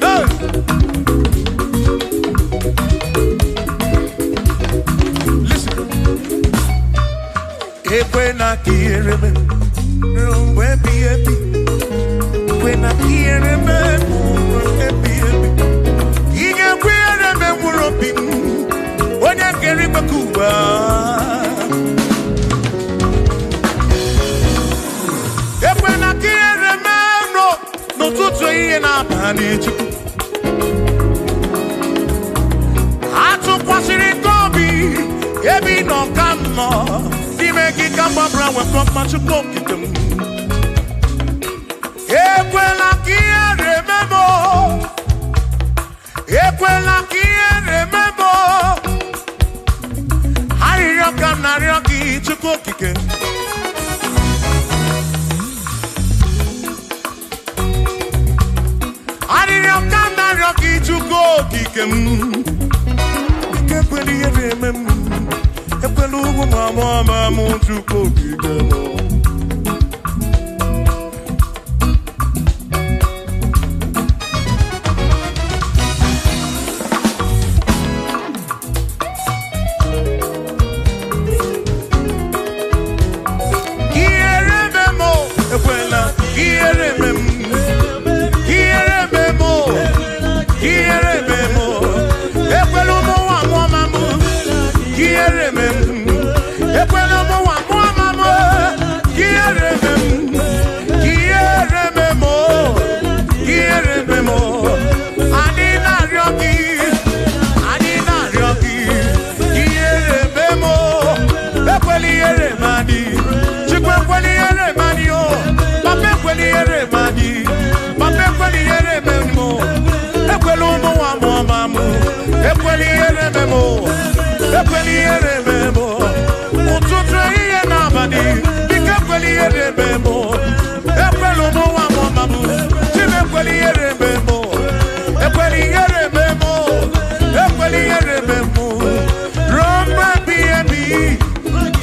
Hey! Listen. Ekwena ka ihere mee ruo mgbe ebighị ebi. Ekwena ka ihere mee ruo mgbe ebighị ebi. Ị ga-ekwe ihere mee mkpụrụ obi m, onye kere igwe ka ụwa. Ekwena ka ihere mee m n'ụtụtụ ehihie na abalị Chukwu. Atụkwasịrị gị obi ebe ị nọ ka m nọ n'ime gị ka m gbabara nwekọ mma Chukwu okike m. Ekwela ka ihere mee m o. Ekwela ka ihere mee m o. Arịrịọ ka m na-arịọ gị Chukwu okike. Arịrịọ ka m na-arịọ gị Chukwu okike m. Ike ekwela ihere eme m. Ekwela ugwu ma mụ ama m Chukwu okike m. Ihere eme m o, ekwela ihere eme m. Ihere eme m o, ihere eme m o. Ekwela ụmụ nwa mụọ ma m. Ihere eme m. Ekwela ụmụ nwa mụọ ma m. Ihere eme m. Ihere eme m o. Ihere eme m o. Anyị na-arịọ gị. Anyị na-arịọ gị. Ihere eme m o. Ekwela ihere eme anyị. Chukwu ekwela ihere eme anyị o. Papa ekwela ihere eme anyị. Papa ekwela ihere eme m o. Ekwela ụmụ nwa mụọ ma m. Ekwela ihere eme m o. Ekwela ihere eme m o. Ụtụtụ ehihie na abalị, biko ekwela ihere eme m o. Ekwela ụmụ nwa mụọ ma m. Chim ekwela ihere eme m o. Ekwela ihere eme m o. Ekwela ihere eme m o. Ruo mgbe ebighị ebi,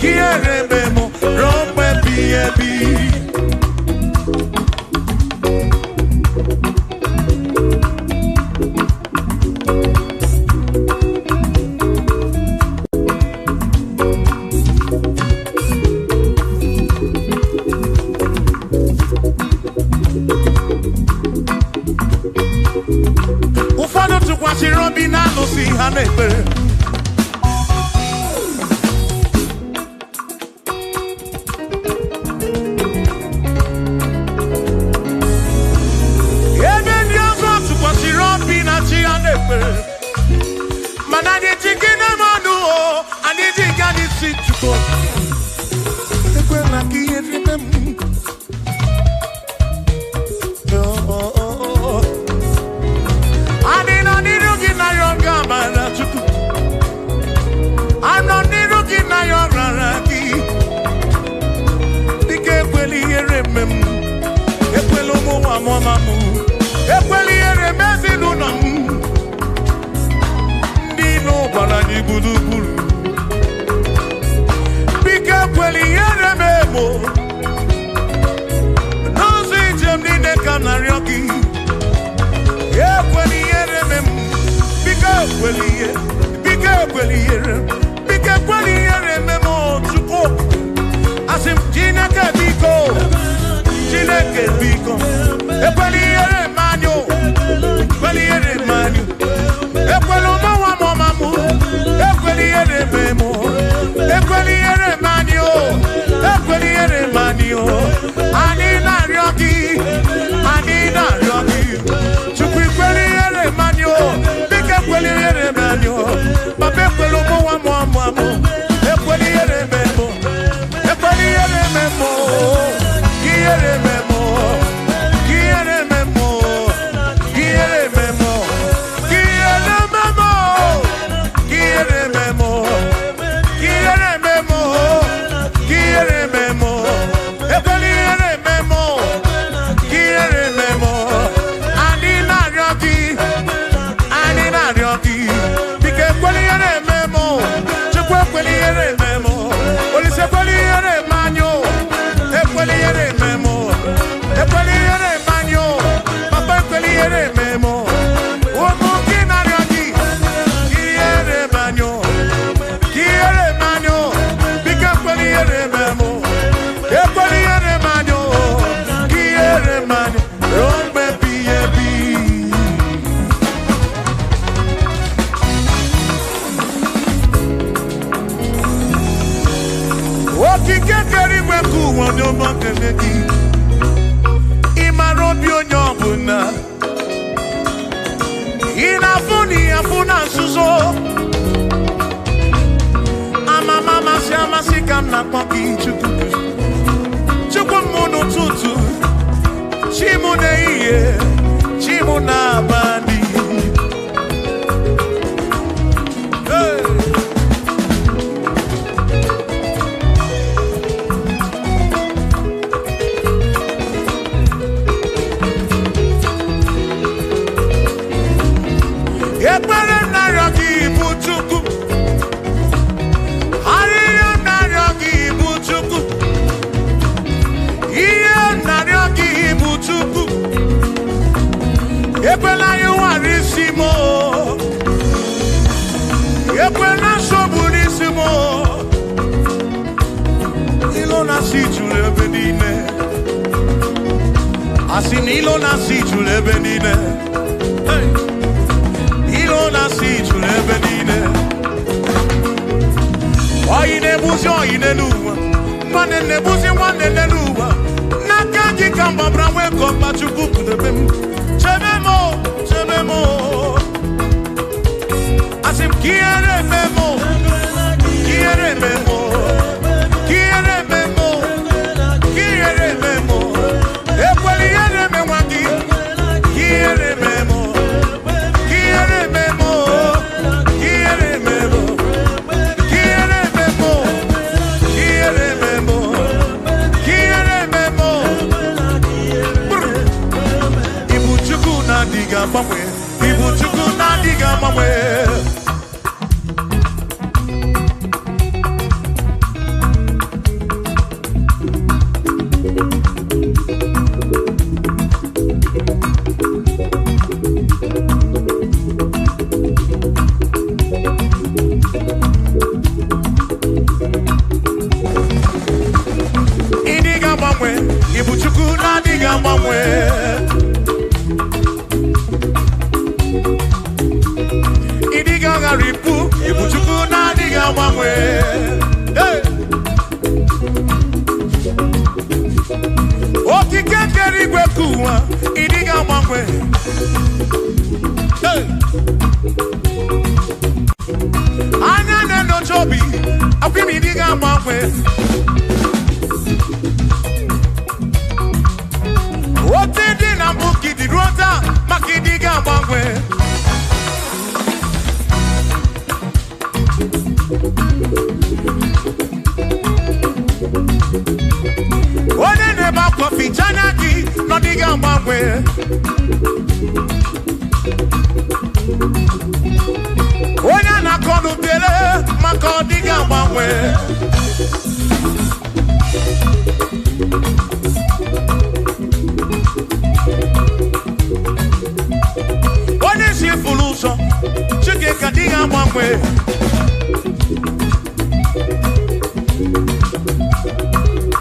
ka ihere eme m o. Ruo mgbe ebighị ebi. Ụfọdụ tụkwasịrị obi na alụsị ha na-ekpere. Chukwu, ekwela ka ihere mee m. Adị nọ n'iru gị na ya ọ ga-amara Chukwu. Anọ n'iru gị na ya ọ rara gị. Dịka ekwela ihere eme m, ekwela ụmụ nwa mụọma m, ekwela ihere eme ezinụlọ m. Ndị ilo gbara anyị gburugburu. Biko ekwela ihere m emo. N'ụzọ ije m niile ka m na-arịọ gị. Ekwela ihere eme m. Biko ekwela ihe. Biko ekwela ihere. Biko ekwela ihere eme m o Chukwu. Asị m Chineke biko. Chineke biko. Ekwela ihere eme anyị o. Ekwela ihere eme anyị. Ekwela ụmụ nwa m ọma m. Ekwela ihere eme m o. Ekwela ihere eme anyị o. Ekwela ihere eme anyị o. Anyị na-arịọ gị. Anyị na-arịọ gị. Chukwu ekwela ihere eme anyị o. Biko ekwela ihere eme anyị o. Papa ekwela ụmụ nwa m ọma m. Ekwela ihere eme m o. Ekwela ihere eme m o. Ka ihere eme m o. Ka ihere eme m o. Ka ihere eme m o. Ka ihere eme m o. Ka ihere eme m o. Ka ihere eme m o. Ka ihere eme m o. Ekwela ihere eme m o. Ka ihere eme m o. Anyị na-arịọ gị. Anyị na-arịọ gị. Biko ekwela ihere eme m o. Chukwu ekwela ihere eme m o. Olise ekwela ihere eme anyị o. Ekwela ihere eme m o. Ekwela ihere eme anyị o. Papa ekwela ihere eme m o. Ụmụ gị na-arịọ gị. Ka ihere eme anyị o. Ka ihere eme anyị o. Biko ekwela ihere eme m o. Ekwela ihere eme anyị o. Ka ihere eme anyị ruo mgbe ebighị ebi. Okike kere igwe ka ụwa onye ọma kele gị. Ị mara obi onye ọbụla. Ị na-afụ na ị afụ na nzuzo. Amama amasị amasị ka m na-akpọ gị Chukwu. Chukwu m n'ụtụtụ, chi m n'ehihie, chi m n'abalị. Hey! Ekpere narịọ gị bụ Chukwu. Arịrịọ narịọ gị bụ Chukwu. Ihe narịọ gị bụ Chukwu. Ekwela ịwara isi m o. Ekwela nsogbu n'isi m o. Ilo na-asị juru ebe niile. Asị na ilo na-asị juru ebe niile. Hey! Ilo na-asị juru ebe niile. Oyi na-egbuzi oyi n'elu ụwa. Nwanne na-egbuzi nwanne n'elu ụwa. N'aka gị ka m gbabara nwee ka ọkpa Chukwu kpụdebe m. Chebe m o, chebe m o. Asị m ka ihere eme m o, ka ihere eme m o, ka ihere eme m o, ka ihere eme m o. Ekwela ihere eme nwa gị, ka ihere eme m o, ka ihere eme m o, ka ihere eme m o. Ka ihere eme m o, ka ihere eme m o, ka ihere eme m o. Brr. Ibu Chukwu na-adịghị agbanwe, Ibu Chukwu na-adịghị agbanwe. Ịdịghị agbanwe, Ibu Chukwu na-adịghị agbanwe. Ịdịghị aghara ibu, Ibu Chukwu na-adịghị agbanwe. Hey! Okike kere igwe ka ụwa, ịdịghị agbanwe. Hey! Anya na-enyocha obi, akwa m ịdị ga-agbanwe. Otu dị na mbụ ka ịdị ruo taa, maka ịdị ga-agbanwe. Onye na-ebe akwa ficha anya gị na ọ dịghị agbanwe. Onye na-akọ n'ubere maka ọ dịghị agbanwe. Onye si furu ụzọ, Chineke adịghị agbanwe.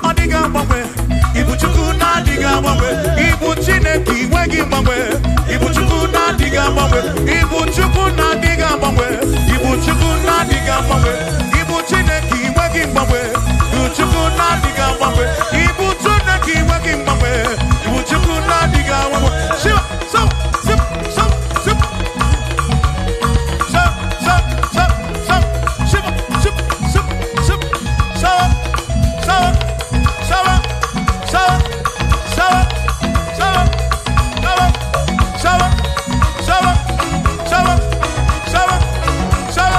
Ọ dịghị agbanwe. Ibu Chukwu na-adịghị agbanwe. Ibu Chineke inwe gị mgbanwe. Ibu Chukwu na-adịghị agbanwe. Ibu Chukwu na-adịghị agbanwe. Ibu Chukwu na-adịghị agbanwe. Ibu Chineke inwe gị mgbanwe. Ibu Chukwu na-adịghị agbanwe. Ibu Chineke inwe gị mgbanwe. Ibu Chukwu na-adịghị agbanwe. Shiva, so, sip, so, sip. So, so, so, so. Shiva, sip, sip, sip. So, so, so, so, so, so, so, so, so, so, so,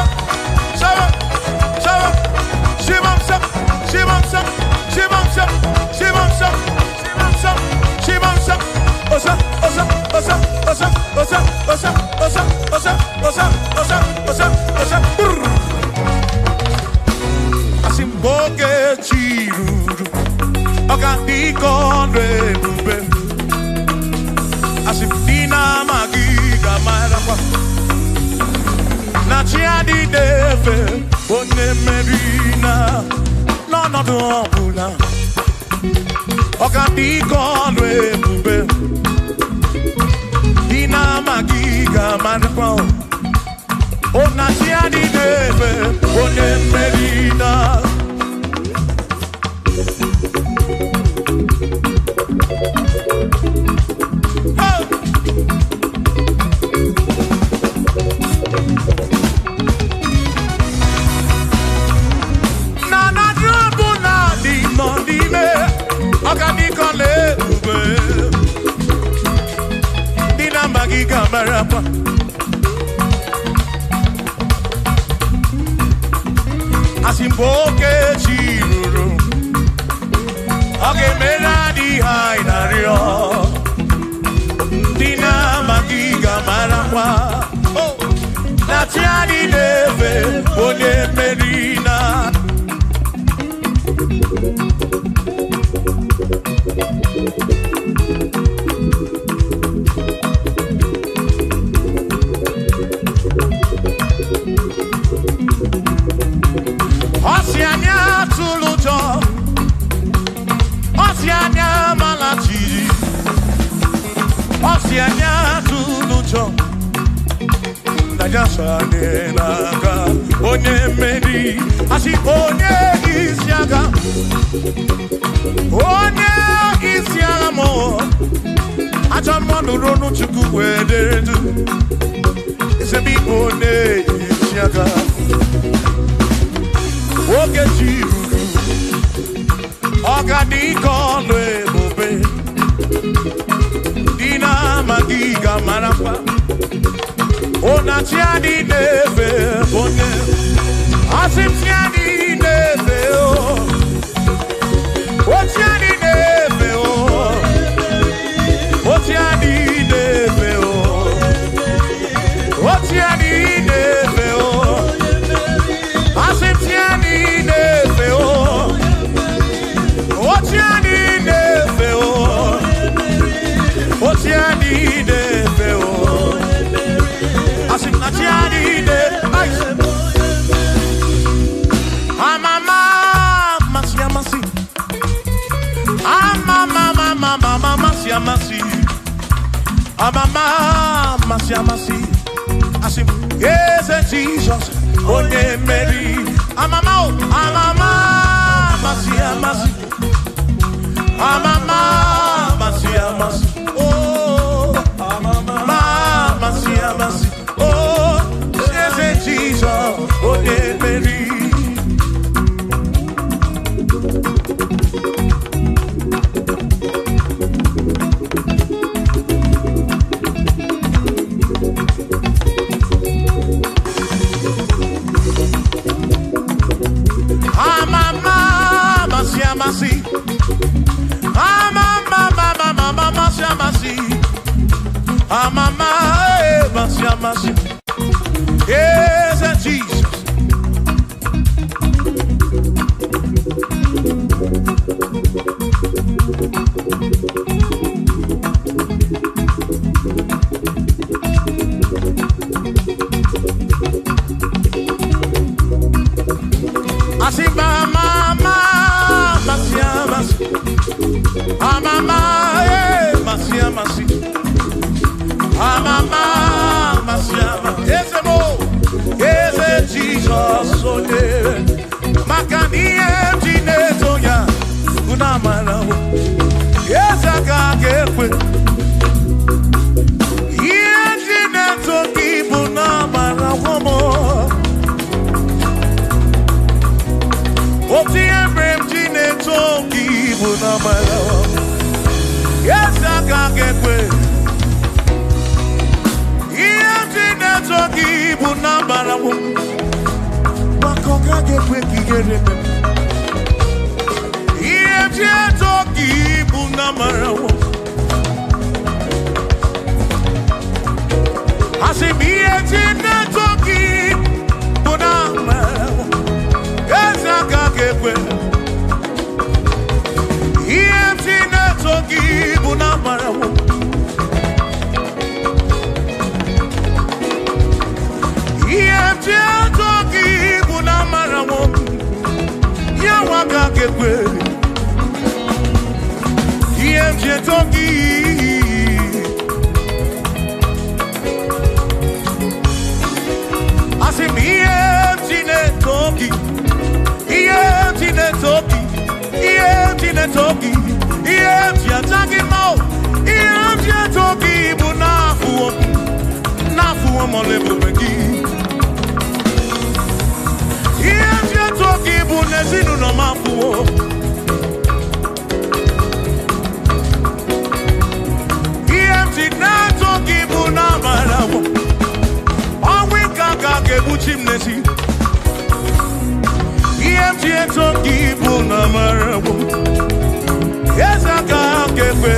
so, so, Shivam sap, Shivam sap, Shivam sap, Shivam sap, Shivam sap, Shivam sap, Osa, osa, osa, osa, osa, osa, osa, osa, osa, osa, osa, osa. Brrr. Asị m oge chi ruru, ọ ga-adị ka ọnụ ebube. Asị m ndị na-amaghị ga-amarakwa na chi adịghị efe onye mmeri na n'ọnọdụ ọbụla. Ọ ga-adị ka ọnụ ebube. Ndị na-amaghị ga-amarakwa o na chi adịghị efe onye mmeri na. Hey! Na na drọbụ na dị nọ n'ime ọgadịkọla ebube. Ndị na-amaghị ga-amarakwa. Asị mgbe oke chi ruru, ọ ga-emere adịghị anyị na-arịọ. Ndị na-amaghị ga-amarakwa na chi anyị na-efe onye mmeri na. Ọ sị anyị atụla ụjọ, ọ sị anyị amala jijiji, ọ sị anyị atụla ụjọ, na ya so anyị n'aka onye mmeri. Asị onye isi agha, onye isi agha mụ, ajọ mmụọ nụrụ ọnụ Chukwu wee dere du. Eze m ịbụ onye isi agha. Oge chi ruru, ọ ga-adị ka ọlụ ebube. Ndị na-amaghị ga-amarakwa ụna chi adị na-efe onye. Asị m chi adị na-efe o, o chi adị na-efe o, o chi adị na-efe o, o chi adị na-efe o. Asị m chi adị na-efe o, o chi adị na-efe o, o chi adị na-efe o. Asị m na chi adị na-efe. Amama amasị amasị, amama amama amasị amasị, amama amasị amasị. Asị m eze Jizọs onye mmeri. Amama o, amama amasị amasị, amama amasị amasị, oh amama amasị amasị, oh eze Jizọs onye mmeri. amasị. Eze Jizọs. Asị ma ma amasị amasị. Amama masị amasị. Amama amasị amasị. Eze mo, eze Jizọs onye. Maka na ihe m ji na-eto ya bụ na amara m. Eze aka ga-ekwe. Ihe m ji na-eto gị bụ na amara m. Otu ihe mere m ji na-eto gị bụ na amara m. Eze aka ga-ekwe. Ihe m ji na-eto gị bụ na amara m. Maka ọ gaghị ekwe ka ihere mee m. Ihe m ji eto gị bụ na amara m. Asị m ihe m ji na-eto gị bụ na amara m. Eze aka ga-ekwe. Ihe m ji na-eto gị bụ na amara m. Ihe m ji eto gị bụ na amara m. Ya nwa aka ga-ekwe. Ihe m ji eto gị. Asị m ihe m ji na-eto gị. Ihe m ji na-eto gị. Ihe m ji na-eto gị. Ihe m ji aja gị mma o. Ihe m ji eto gị bụ n'afụwo m. N'afụwo m ọla ebube gị. Ihe m ji eto gị bụ n'ezinụlọ m afụwo. Ihe m ji na-eto gị bụ n'amara m. Ọnwụ ike aka ga-egbuchi m n'ezi. Ihe m ji eto gị bụ n'amara m. Eze aka ga-ekwe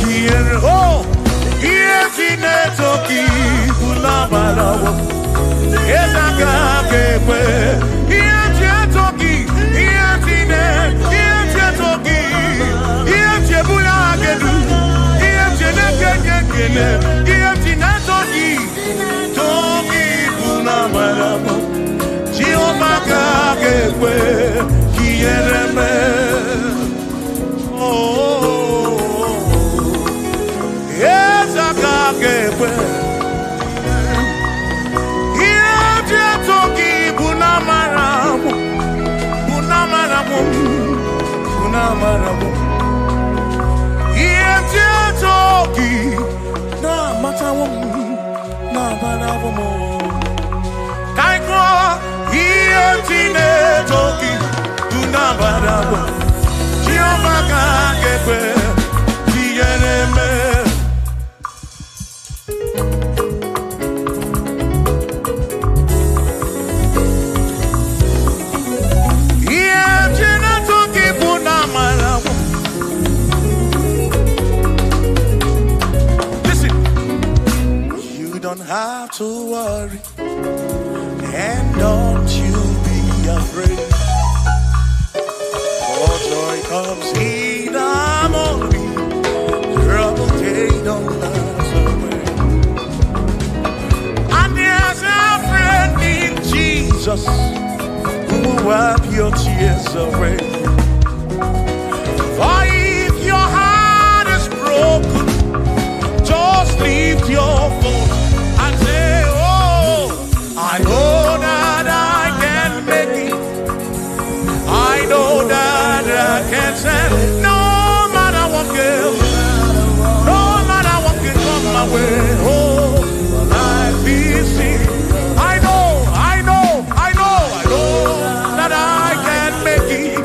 ka ihere o. Ihe m ji na-eto gị bụ n'amara m. Eze aka ga-ekwe. Ihe m ji eto gị, ihe m ji na- ihe m ji eto gị, ihe m ji ebuli aha gị elu, ihe m ji na-ekenye ekele, ihe m ji na-eto gị, too gị bụ n'amara m. Jehova ka ga-ekwe ka ihere mee. Oh, eze aka ga-ekwe. Ihe m ji eto gị bụ n'amara m, bụ n'amara m, bụ n'amara m. Ihe m ji eto gị na-amatawo m, na-amarawo m. Ka anyị gụọ, ihe m ji na-eto gị bụ n'amara m. Jehova ka ga-ekwe ka ihere mee. Ihe m ji na-eto gị bụ n'amara m. Listen, you don't have to worry, and don't you be afraid. For joy comes in the morning, trouble they don't last away. And there's a friend in Jesus who will wipe your tears away. For if your heart is broken, just lift your voice and say, oh, I know that I can make it. I know that I can stand. No matter what girl, no matter what can come my way. Oh, life is easy. I know, I know, I know, I know that I can make it.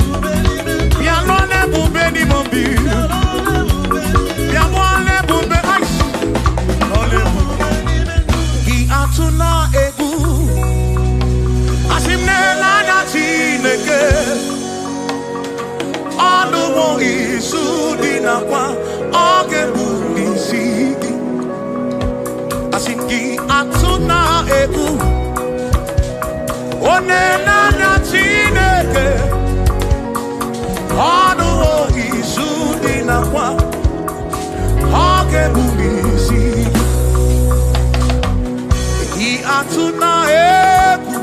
Atụna egwu,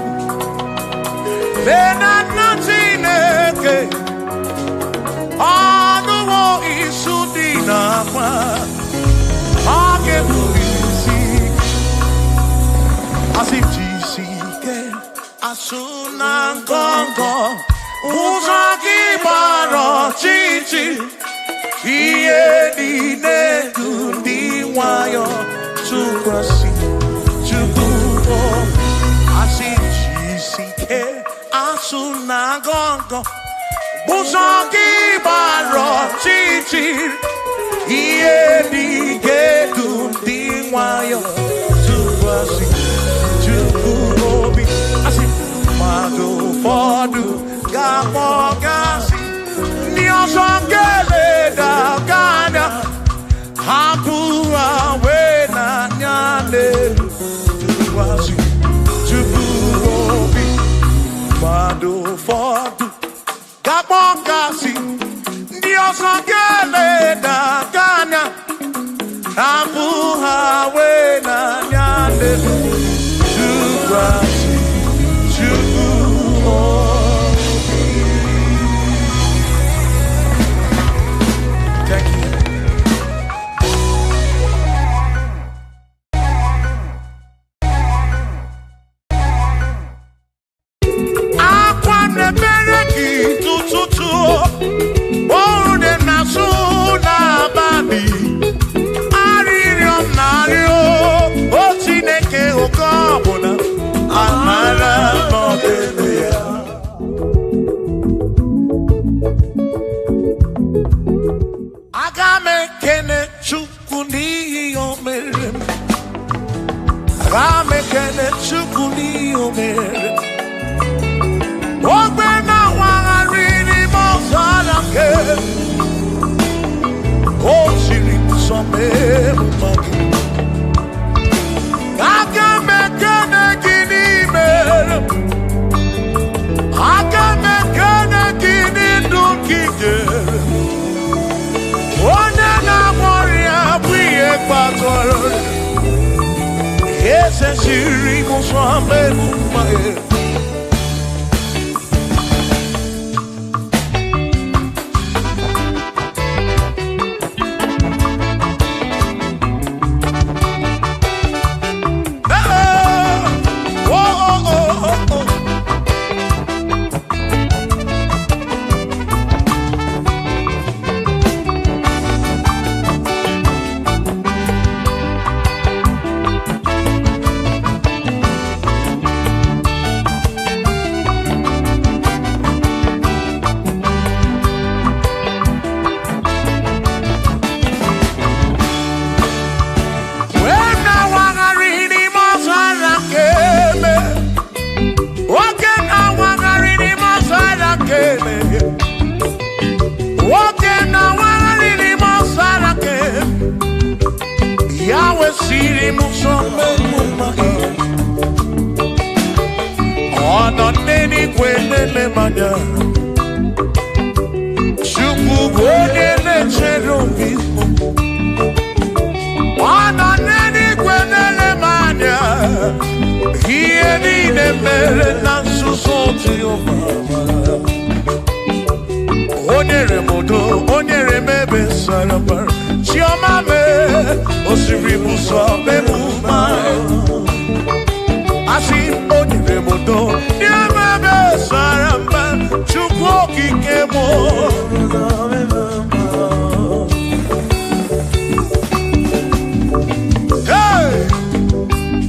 lee na nna Chineke, ọnụwo isu dị n'akwa, ọ ga-ebu isi. Asị jisi ike, asụ na ngọngọ, ụzọ gị gbara ọchịchị, ihe niile dị ndị nwayọ tụkwasị Chukwu obi. Asị jisi ike, asụ na ngọngọ, ụzọ gị gbara ọchịchị, ihe niile dị ndị nwayọ tụkwasị Chukwu obi. Asị mmadụ ụfọdụ ga-akpọ gasị, ndị ọzọ ga-eleda gị anya, hapụ ha wee n'anya n'elu tụkwasị Chukwu obi. Mmadụ ụfọdụ ga-akpọ gasị, ndị ọzọ ga-eleda gị anya, hapụ ha wee n'anya n'elu tụkwasị Chukwu obi. Thank you. Akwa na-emere gị tụtụtụ, ọrụ dị na-asụ n'abalị, arịrịọ m na-arịọ, o Chineke oke ọbụla, amara n'ọdịbe ya. Aga m ekene Chukwu n'ihi o mere m. Aga m ekene Chukwu n'ihi o mere m. Ogbe na-awagharị n'ime ọzara nke o siri nsọ mee mma gị. Aga m ekene gị n'ime m. Aga m ekene gị n'ndụ nke i nyere m. Onye na-agwọ ọrịa bụ ihe kpatara ọrịa. Eze siri nsọ mee mma gị. Oh, oh, oh, oh, oh. Wee na-awagharị n'ime ọzara nke eme. Nwoke na-awagharị n'ime ọzara nke eme. Nwoke na-awagharị n'ime ọzara nke eme. Ya wesịrị m nsọ mmemme gị. Ọ nọ n'eluigwe na-ele m anya. Chukwu bụ onye na-echere obi m. Ọ nọ n'eluigwe na-ele m anya. Ihe niile mere na nzuzo Jehova. O nyere m udo, o nyere m ebe sara mbara. Chiọma mee, o siri m ụzọ mee m mma. Asị m, o nyere m udo, nye m ebe sara mbara. Chukwu okike m. Hey!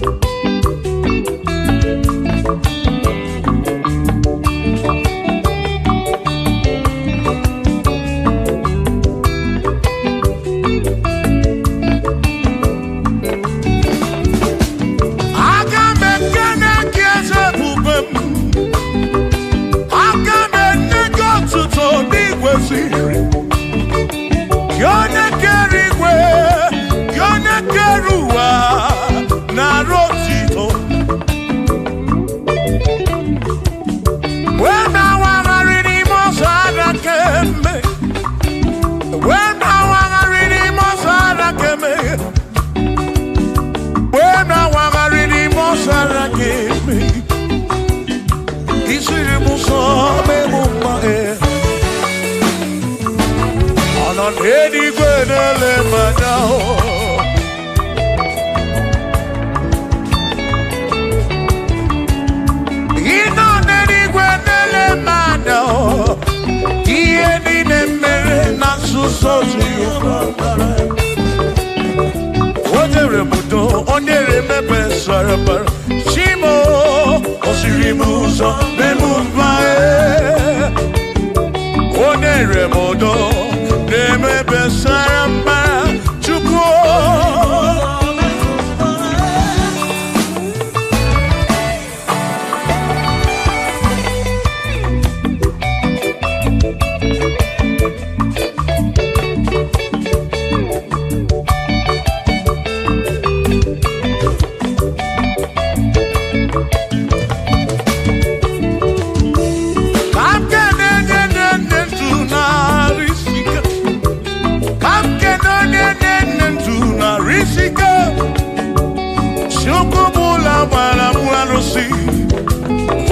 Aga m ekene gị eze ebube m. n'eluigwe na-ele m anya. Ị nọ n'eluigwe na-ele m anya. Ihe niile mere na nzuzo Jehova mara. O nyere m udo, o nyere m ebe sara mbara. Chimo, o siri m ụzọ mee m mma. O nyere m udo, na-eme ebe sara mbara. Chukwu.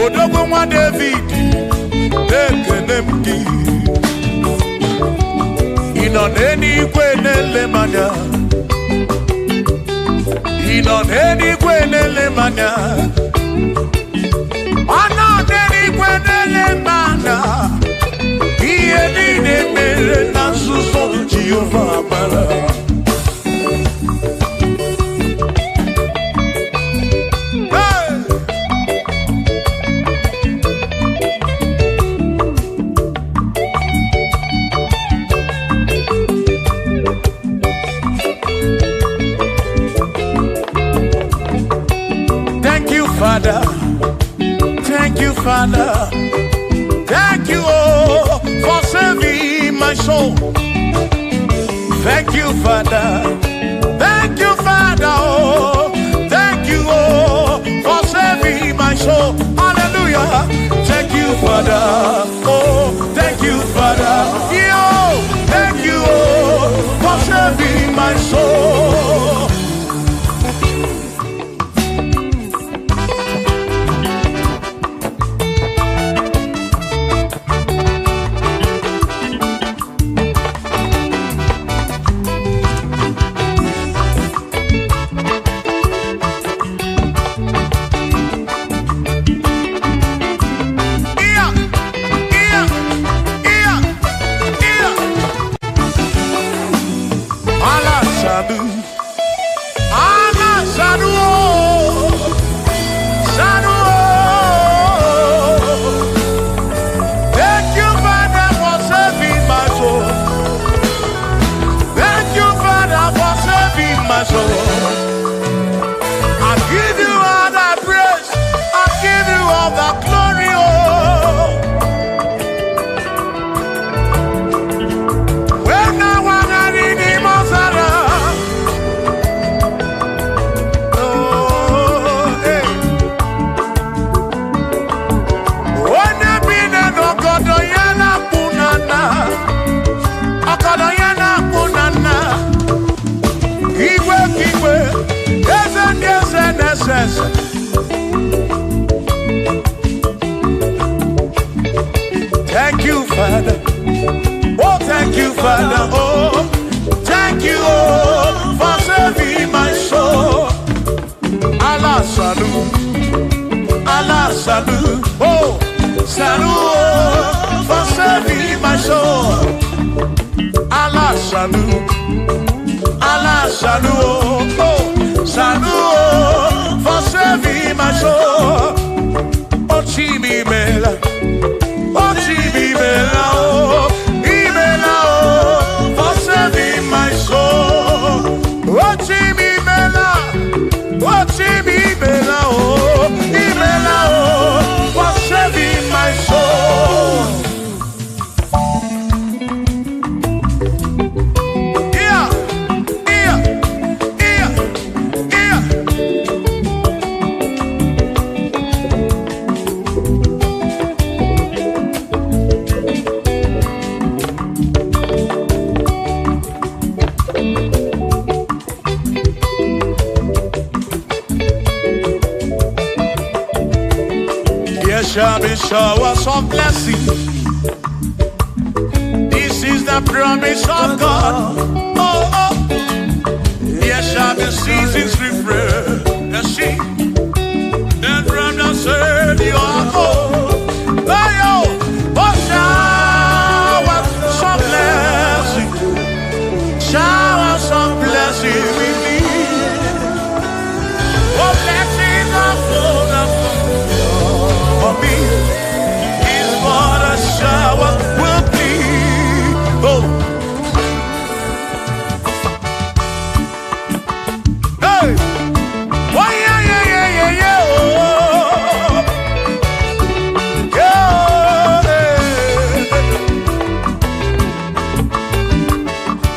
Odogwu nwa David, ekele m gị. Ị nọ n'eluigwe na-ele m anya. Ị nọ n'eluigwe na-ele m anya. Ọ nọ n'eluigwe na-ele m anya. Ihe niile mere na nzuzo Jehova mara. Thank you, Father. Thank you, Father. Thank you, oh, for saving my soul. Thank you, Father. Thank you, Father. Oh, thank you, oh, for saving my soul. Hallelujah. Thank you, Father. Oh, thank you, Father. Yo, thank you, oh, for saving my soul. Thank you, Father. Oh, thank you, Father. Oh, thank you, oh, for saving my soul. Allah salu, Allah salu, oh, salu, oh, for saving my soul. Allah salu, Allah salu, oh, salu, oh, for saving my soul. Oh, chimi mela. Oh, imela, oh, imela, oh, for saving my soul. Oh, imela, oh, imela, oh, imela, oh, for saving my soul. Yeah, yeah, yeah, yeah. There shall be showers of blessing. This is the the promise of God. Oh, oh, there shall be seasons refreshed. And she, then from the Savior, oh, oh, oh, shower some blessing, shower some blessing with me. Oh, blessings are full of for me. Is what a shower will be. Oh, hey, why, yeah, yeah, yeah, yeah, yeah, oh, yeah,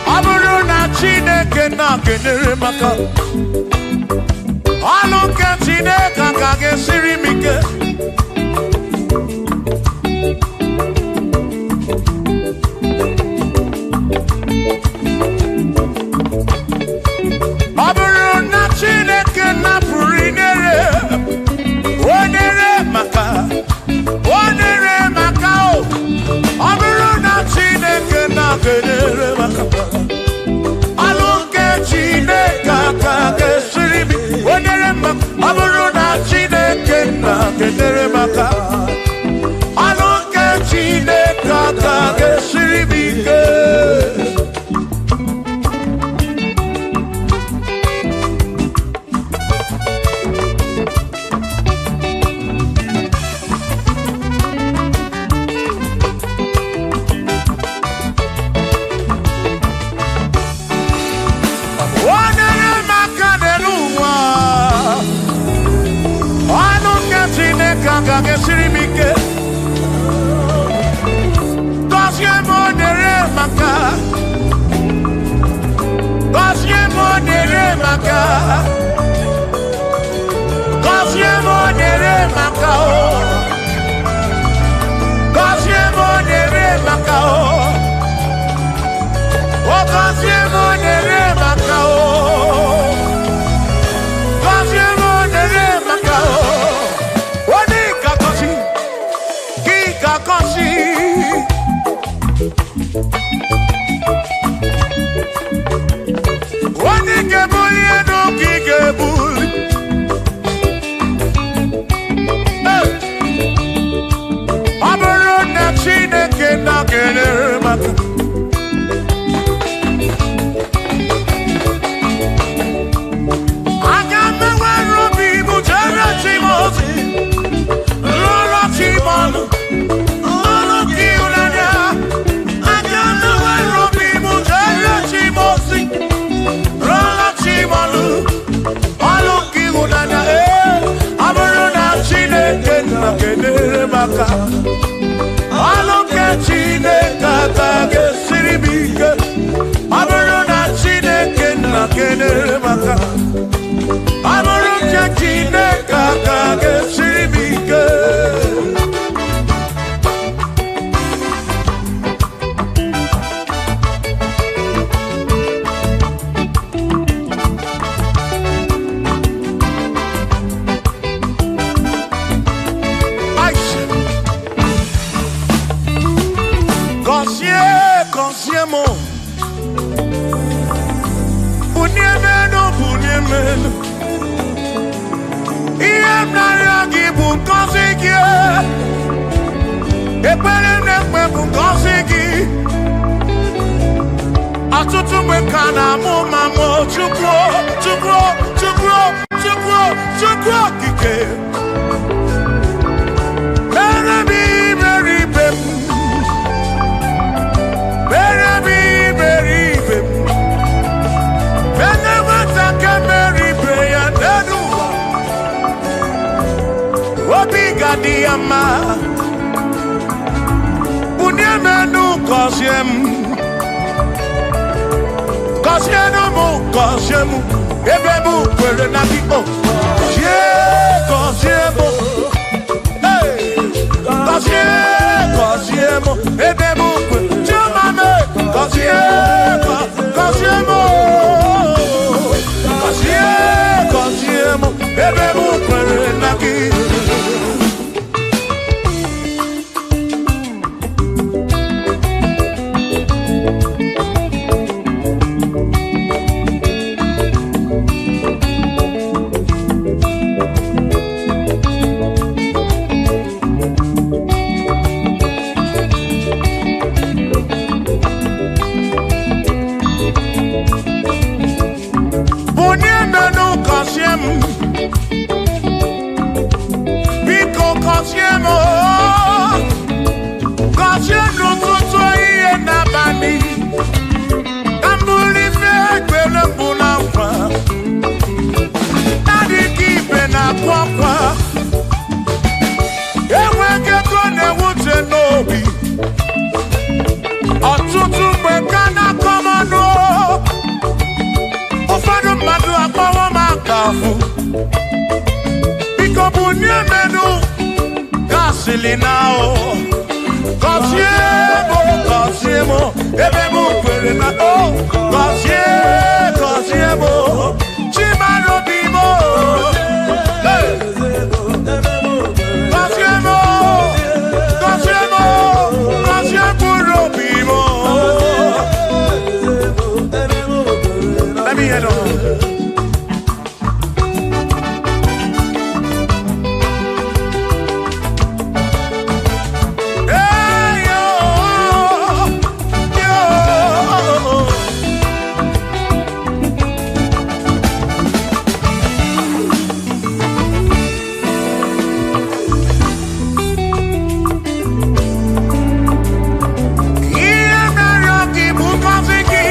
ọ bụrụ na Chineke na-kenyere maka ọnụ nke Chineke ka ga-esiri m ike. Ọ bụrụ na Chineke napụrụ inyere, o nyere maka, o nyere maka o. Ọ bụrụ na Chineke na-kenyere maka ọlụ nke Chineke aka ga-esiri m, o nyere maka. Ọ bụrụ na Chineke na-kenyere maka ọlụ nke Chineke aka ga-esiri m ike. Onye maka n'elu ụwa, ọnụ nke Chineke agaghị esiri m ike. Gọzie m onyere maka, gọzie m onyere maka, gọzie m onyere maka o, gọzie m onyere maka o, o gọzie m onyere maka o. Gọzie m onyere maka o. Onye ga-agọzi, gị ga-agọzi. Onye ga-ebuli elu ka ị ga-ebuli. Hey! Ọ bụrụ na Chineke na-enyere maka aga m enwere obi m jere chi m ozi, lụrụ chi m ọlụ, ọlụ gị ịhụnanya. Aga m enwere obi m jere chi m ozi, lụrụ chi m ọlụ, ọlụ gị ịhụnanya. Ee, ọ bụrụ na Chineke na-enyere m aka, ọlụ nke Chineke aka ga-esiri m ike. Ọ bụrụ na Chineke na-enyere m aka, ọ bụrụ nke Chineke aka ga-esiri m ike. Aisha. Gọzie, gọzie m, bunie m elu, bunie m elu. Ihe m na-arịọ gị bụ ngọzi gị. Ekpere m na-ekpe bụ ngọzi gị. Ọtụtụ mgbe ka na-amụ ma mụ Chukwu, Chukwu, Chukwu, Chukwu, Chukwu okike. Mere m iberibe m, mere m iberibe m. Mere nwata ka mere ibe ya n'elu ụwa, obi ga-adị ya mma. Bunie m elu, gọzie m, gọzienụ m, gọzie m, ebe m kwere na gị o. Gọzie, gọzie m, hey! Gọzie, gọzie m, ebe m kwere. Chioma m, gọzie, gọzie m, gọzie, gọzie m, ebe m kwere na gị. obi. Ọtụtụ mgbe ka na-akọ m ọnụ, ụfọdụ mmadụ akpọwo m aka afụ. Biko bunie menu gasịlị na o. Gọzie m, gọzie m, ebe m kwere na o. Gọzie, gọzie m, Chimara obi m. Hey! Gọzie m, gọzie m, gọzie mkpụrụ obi m. Let me hear them. Hey, yo, yo. Ihe mere gị bụ ngọzi gị.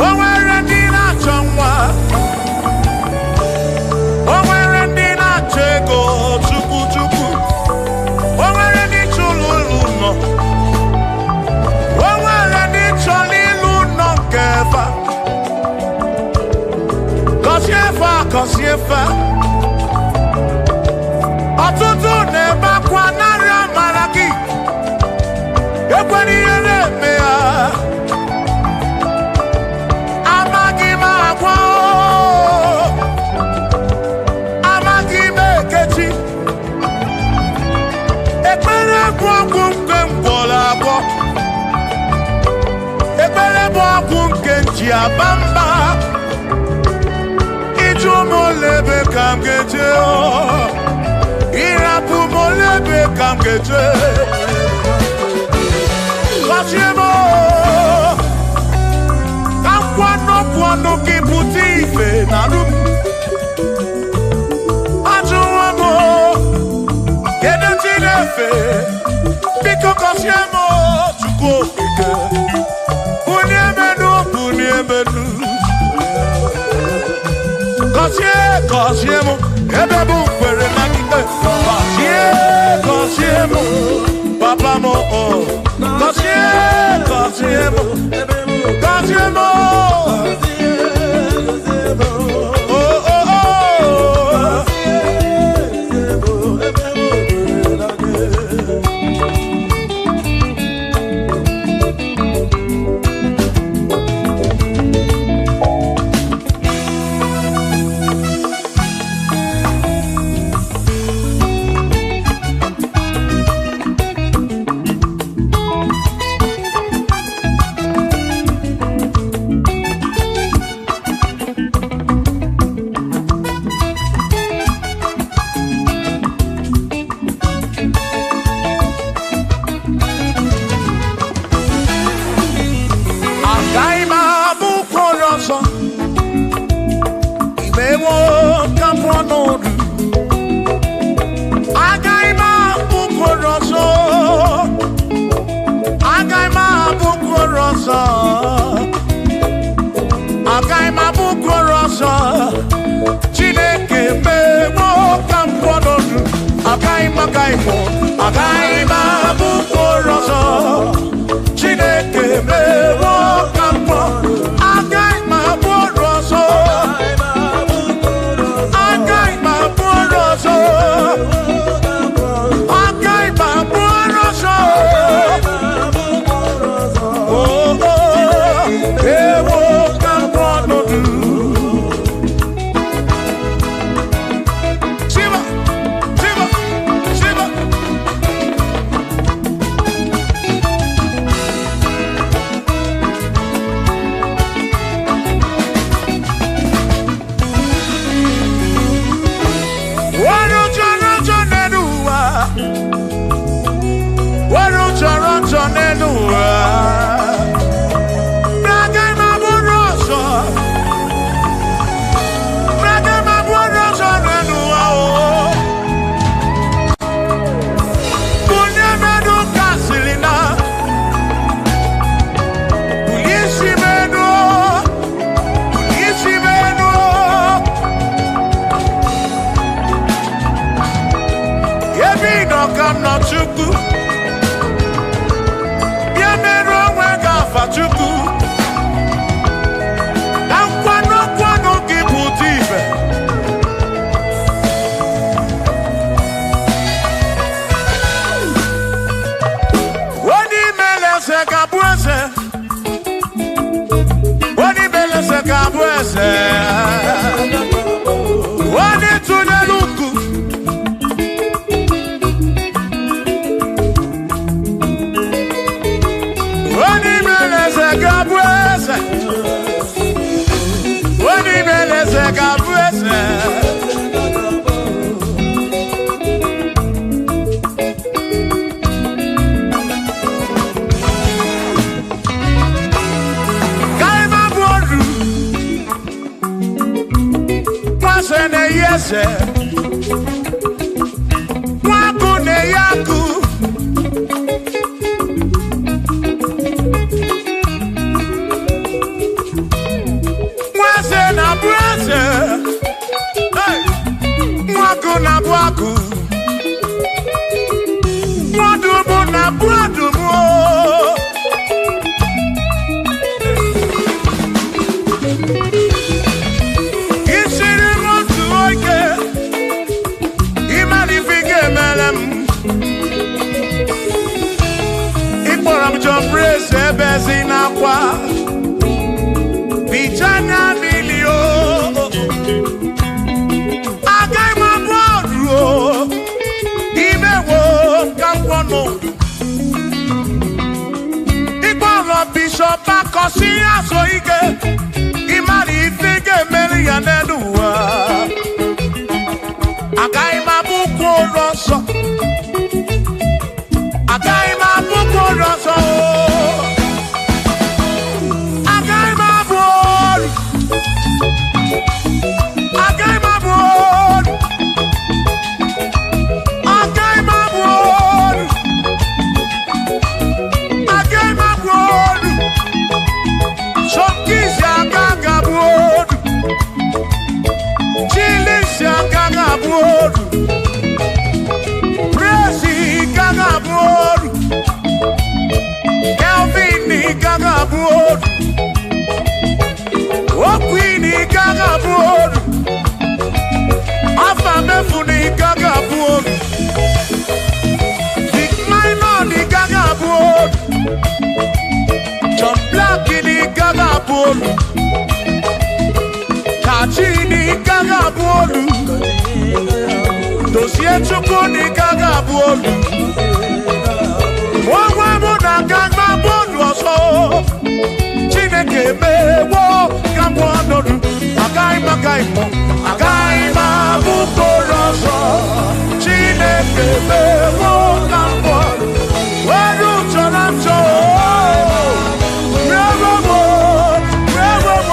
O nwere ndị na-achọ nwa. O nwere ndị na-achọ ego chukwu chukwu. O nwere ndị chụrụ ụlọ nọ. O nwere ndị chọrọ ịlụ nọ nke fa. Gọzie fa, gọzie fa. Ọtụtụ na-ebe akwa narị amara gị. Ekwela ihe na-eme ya. Amaghị m agwa o. Amaghị m ekechi. Ekpere bụ ọgwụ nke m gwọrọ agwọ. Ekpere bụ ọgwụ nke m ji aba mba. Ịjụ m ole ebe ka m ga-eje o. Ịrapụ m ole ebe ka m ga-eje. Gọzie m o. Ka m kwuo n'okwu ọnụ gị pụta ife na arụ m. Ajụwo m o, kedu chi na-efe? Biko gọzie m o, Chukwu okike. Bunie m enu, bunie m enu. Gọzie, gọzie m, ebe m kwere na gị. Gọzie, gọzie m, papa m o. Gọzie, gọzie m, gọzie m o. Oh, oh, oh. Agaghị m abụ ụkwụ ọzọ. Imewo ka m pụọ n'ọdụ. Agaghị m abụ ụkwụ ọzọ. Agaghị m abụ ụkwụ ọzọ. Agaghị m abụ ụkwụ ọzọ. Chineke mewo ka m pụọ n'ọdụ. Agaghị m, agaghị m, agaghị m abụ ụkwụ ọzọ. Chineke mewo ka m pụọ. Agaghị m abụ ọrụ ọzọ. Agaghị m abụ ọrụ ọzọ. Agaghị m abụ ọrụ ọzọ. Oh, oh, ewo ka m pụọ n'ọdụ. Shiva, Shiva, Shiva. nọ ka m nọ Chukwu. Bịa merụ onwe gị afa Chukwu. Ka nkwado nkwado gị pụta ibe. Onye imele eze ga-abụ eze. Onye imele eze ga-abụ eze. Onye tụnyere uku. Onye imele eze ga-abụ eze. Onye imele eze ga-abụ eze. Ka ị ma bụ oru. Nwaze na-eyi eze. Nwakụ na-eyi akụ. Nwaze na-abụ eze. Hey! Nwakụ na-abụ akụ. Nwadụmụ na-abụ adụmụ. Isiri m otu oge, ịmara ife ị ga-emere m. Ị kpọrọ m John Praise ebe si n'akwa. Bicha anya mmiri o. Agaghị m abụ ọrụ o. Imewo ka m kwọ n'udu. Ịkpọrọ Bishọp Akọsị azụ ike. Ịmara ife ị ga-emere ya n'elu ụwa. Agaghị m abụ ụkwụ ụlọ nsọ. Agaghị m abụ ụkwụ ụlọ nsọ o. Agaghị m abụ ọrụ. Agaghị m abụ ọrụ. Agaghị m abụ ọrụ. Agaghị m abụ ọrụ. Sọmkisi agaghị abụ ọrụ. Chilisi agaghị abụ ọrụ. Praise gaghị abụ ọrụ. Kelvin gaghị abụ ọrụ. Okwini gaghị abụ ọrụ. Afa mefuni gaghị abụ ọrụ. Vic Minor gaghị abụ ọrụ. John Black gaghị abụ ọrụ. Kachi gaghị abụ ọrụ. Dozie Chukwu gaghị abụ ọrụ. Onwe mụ na agaghị abụ ọrụ ọzọ. Chineke emewo ka m ọnọdụ. Agaghị m agaghị m agaghị m abụ mkpụrụ ọzọ. Chineke emewo ka m ọnọdụ. Were chọrọ m chọọ. Rewo m, rewo m.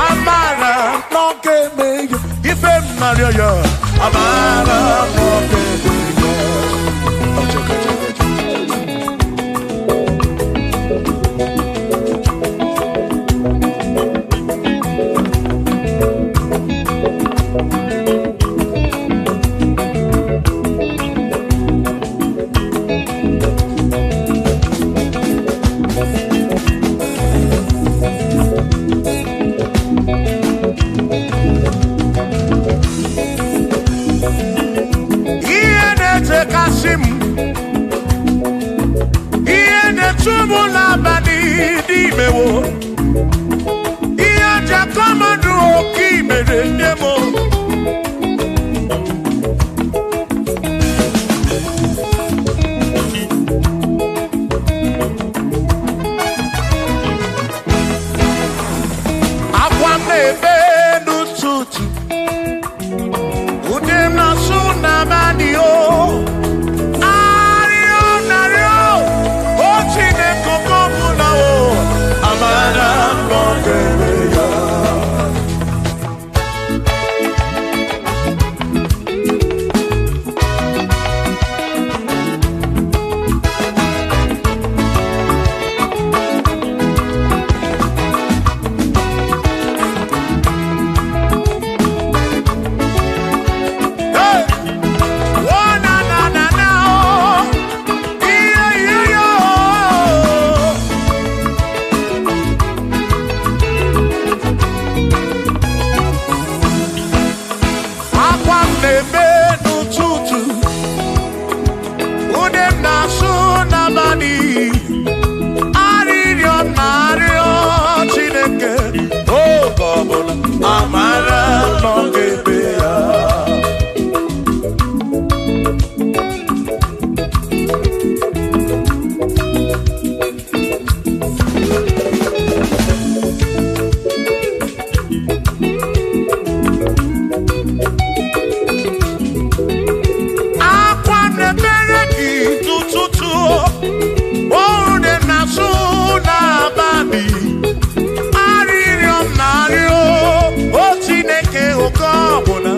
Amara n'oge eme ya, ife m narịọ ya. Amara n'oge eme ya. Ọchọkọ, ọchọkọ, ọchọkọ. Ihe na-echekasị m, ihe na-echu m n'abalị n'imewo, ihe ji akọmọdụ oke imere nne m. Akwa m na-ebe n'ụtụtụ, ude m na-asụ n'abalị o. Arịọ narịọ, o Chineke oke ọbụla o, amara m ọ ga-eme ya. na-eme n'ụtụtụ, ude m na-asụ n'abalị, arịrịọ m na-arịọ Chineke oge ọbụla amara nọ ga-ebe ya. Akwa na-emere gị n'ụtụtụ, ude m na-asụ n'abalị, arịrịọ m na-arịọ o Chineke oge ọbụla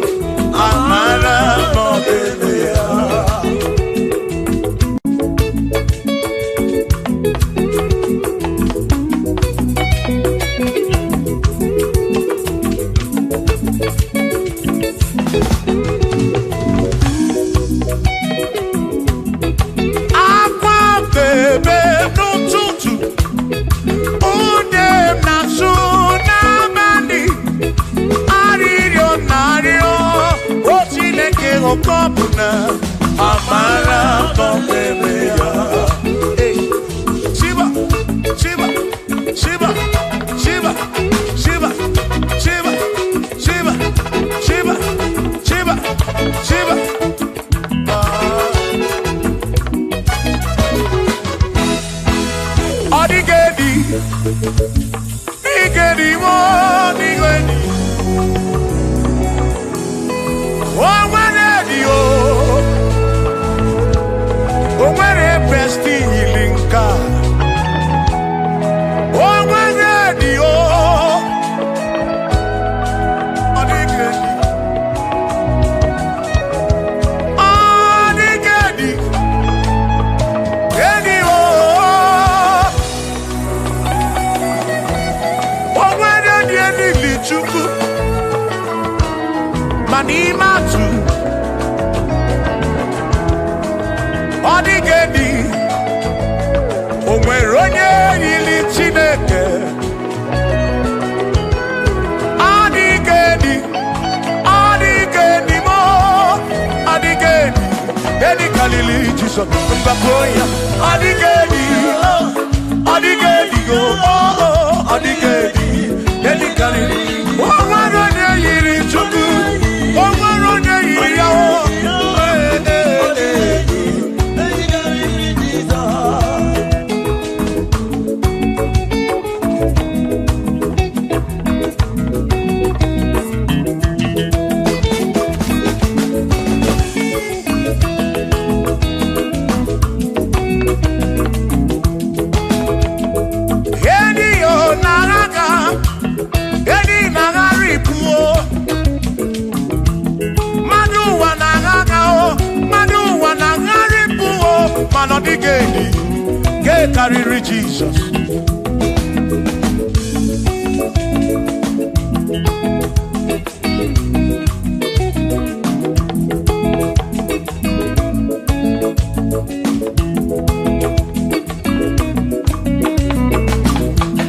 amara nọ ga-ebe ya. Akwa na-ebe n'ụtụtụ, ude m na-asụ n'abalị, arịrịọ m na-arịọ o Chineke oge ọbụla amara nọ ga-ebe ya. Hey. Shiba, Shiba, Shiba, Shiba, Shiba, Shiba, Shiba, Shiba, Shiba, Shiba. Ọ dịghị edi, dịghị edi, ọ dịghị edi. O nwere edi o, o nwere besti yiri nke a. O nwere edi o, ọ dịghị edi. Ọ dịghị edi, edi o. O nwere edi enili Chukwu, ma n'ime atụ, ọ dịghị edi. O nwere onye yiri Chineke. Ọ dịghị edi, ọ dịghị edi mo, ọ dịghị edi. Edi karịrị Jizọs, mgbakọ ya. Ọ dịghị edi, ọ dịghị edi go, ọ dịghị edi. Edi karịrị. O nwere onye yiri Chukwu, o nwere onye yiri ya o. Ee, ee, ee. Edi yo na-agha, edi na-agharịpụ o. Mmadụ ụwa na-agha o, mmadụ ụwa na-agharịpụ o, mana ọ dịghị edi nke karịrị Jizọs.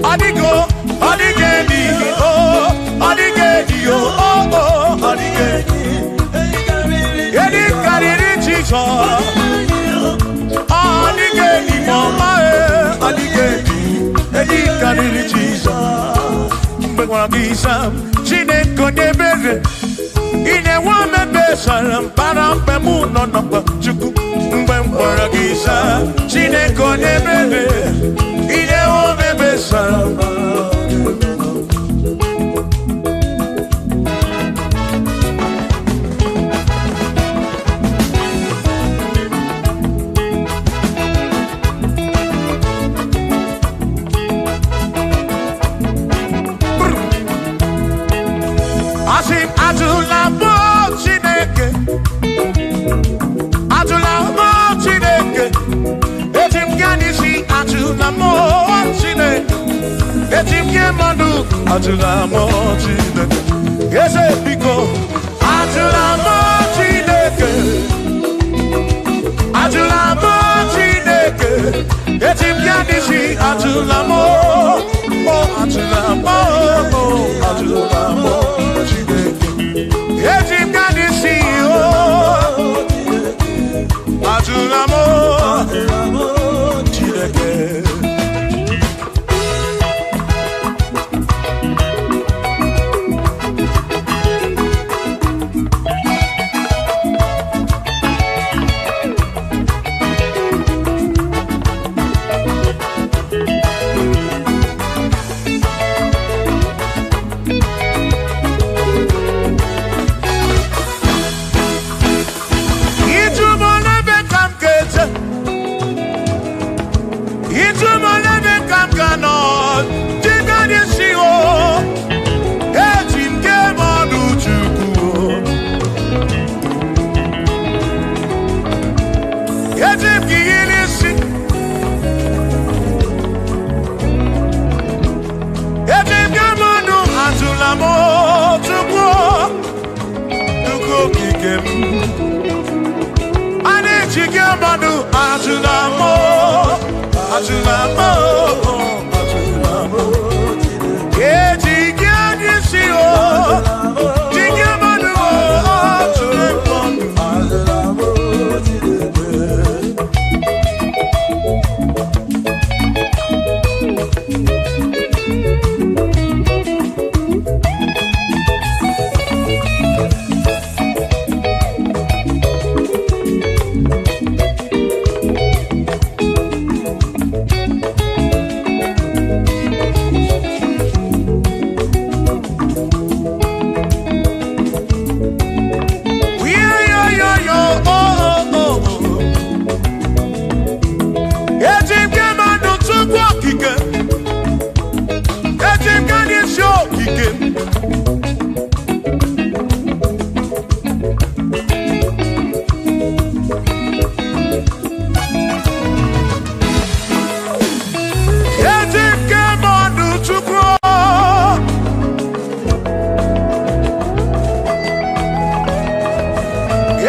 Ọ dịgo, ọ dịghị edi o, ọ dịghị edi o, o, o, ọ dịghị edi. Edi karịrị Jizọs. Ọ dịghị edi ma ọma e, ọ dịghị edi. Edi karịrị Jizọs. Mgbe gwara gị sam, Chineke onye ebere, ị na-enwe omebe sara mbara mgbe mụ nọ na mkpa Chukwu. Mgbe m gwara gị sam, Chineke onye ebere, ị na-enwe omebe sara mbara. Asị m atụla mụ Chineke, atụla mụ Chineke, eji m gaa n'isi atụla mụ Chineke, eji m nye mmadụ atụla mụ Chineke, eze biko atụla mụ Chineke, atụla mụ Chineke, eji m gaa n'isi atụla mụ, o atụla mụ, o atụla mụ Chineke. Eji m gaa n'isi o. ike m. A na-eji gị mmadụ ajụla m, ajụla m. Eji gị anya isi o, ji gị mmadụ ajụla m. Eji m gị mmadụ tupu okike, eji m gị n'isi okike. Eji m gị mmadụ tupu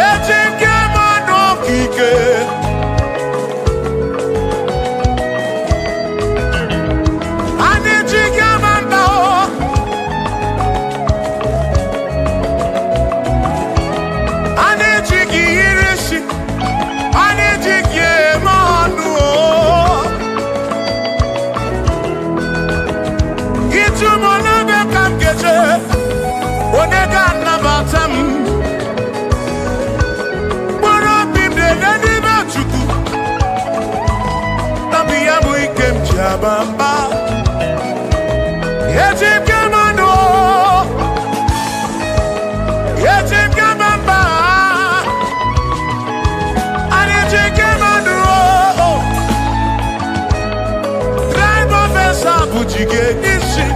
eji m gị mmadụ okike. A na-eji gị ama mba o. A na-eji gị yiri isi, a na-eji gị eme ọnụ o. Ịtụ m n'ebe ka m ga-eje, onye ga-anabata m. Mkpụrụ obi m na-ele n'ime Chukwu, nabi ya bụ ike m ji aba mba. Eji m gị mmanụ o, eji m gị ama mba. A na-eji gị mmanụ o. Tribe of Esau bụ ji gị isi.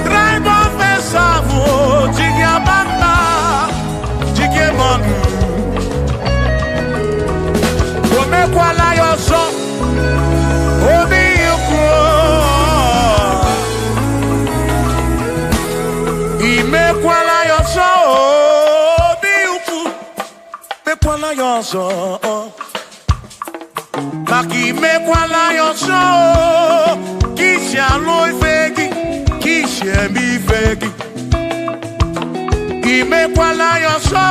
Tribe of Esau bụ ji gị aba mba, ji gị mmanụ. O mekwala ya ọzọ, obi ikwu. Imekwala ya ọzọ, obi ukwu. Mekwala ya ọzọ, maka imekwala ya ọzọ, ka isi alụ ife gị, ka isi eme ife gị. Imekwala ya ọzọ,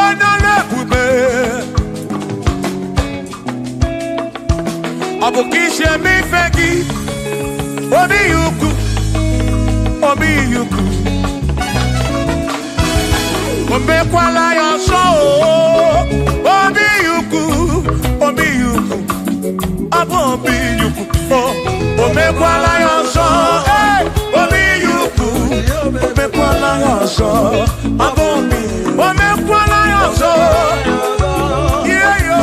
onye ọrụ ebube. Ọ bụ ka isi eme ife gị, obi ukwu, obi ukwu. O mekwala ya ọzọ, obi ukwu, obi ukwu, ọ bụ obi ukwu. O mekwala ya ọzọ, ee, obi ukwu. O mekwala ya ọzọ, ọ bụ obi. O mekwala ya ọzọ, ihe yo,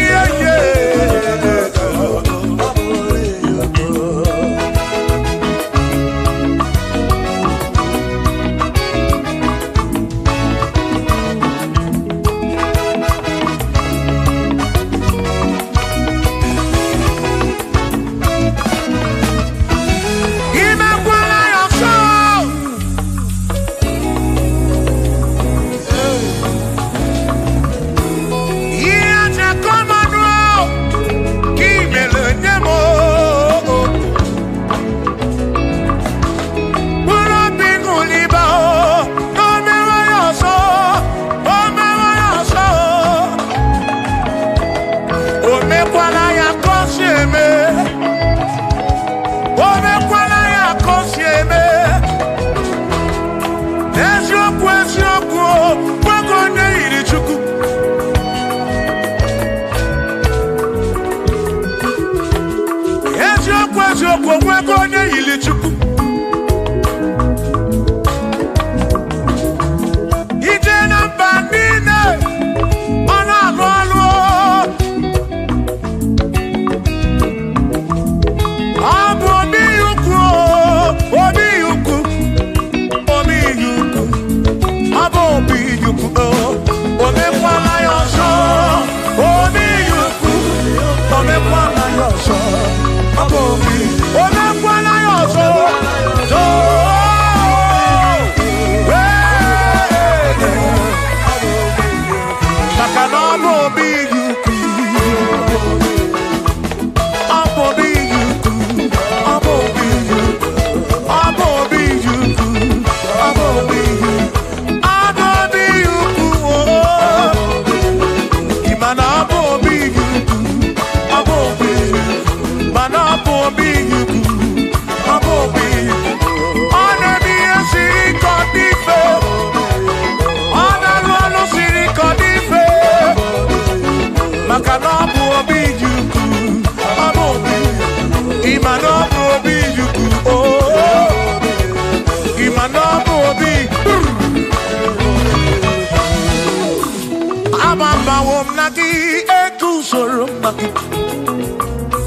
ihe ye. Imekwala ya ọzọ.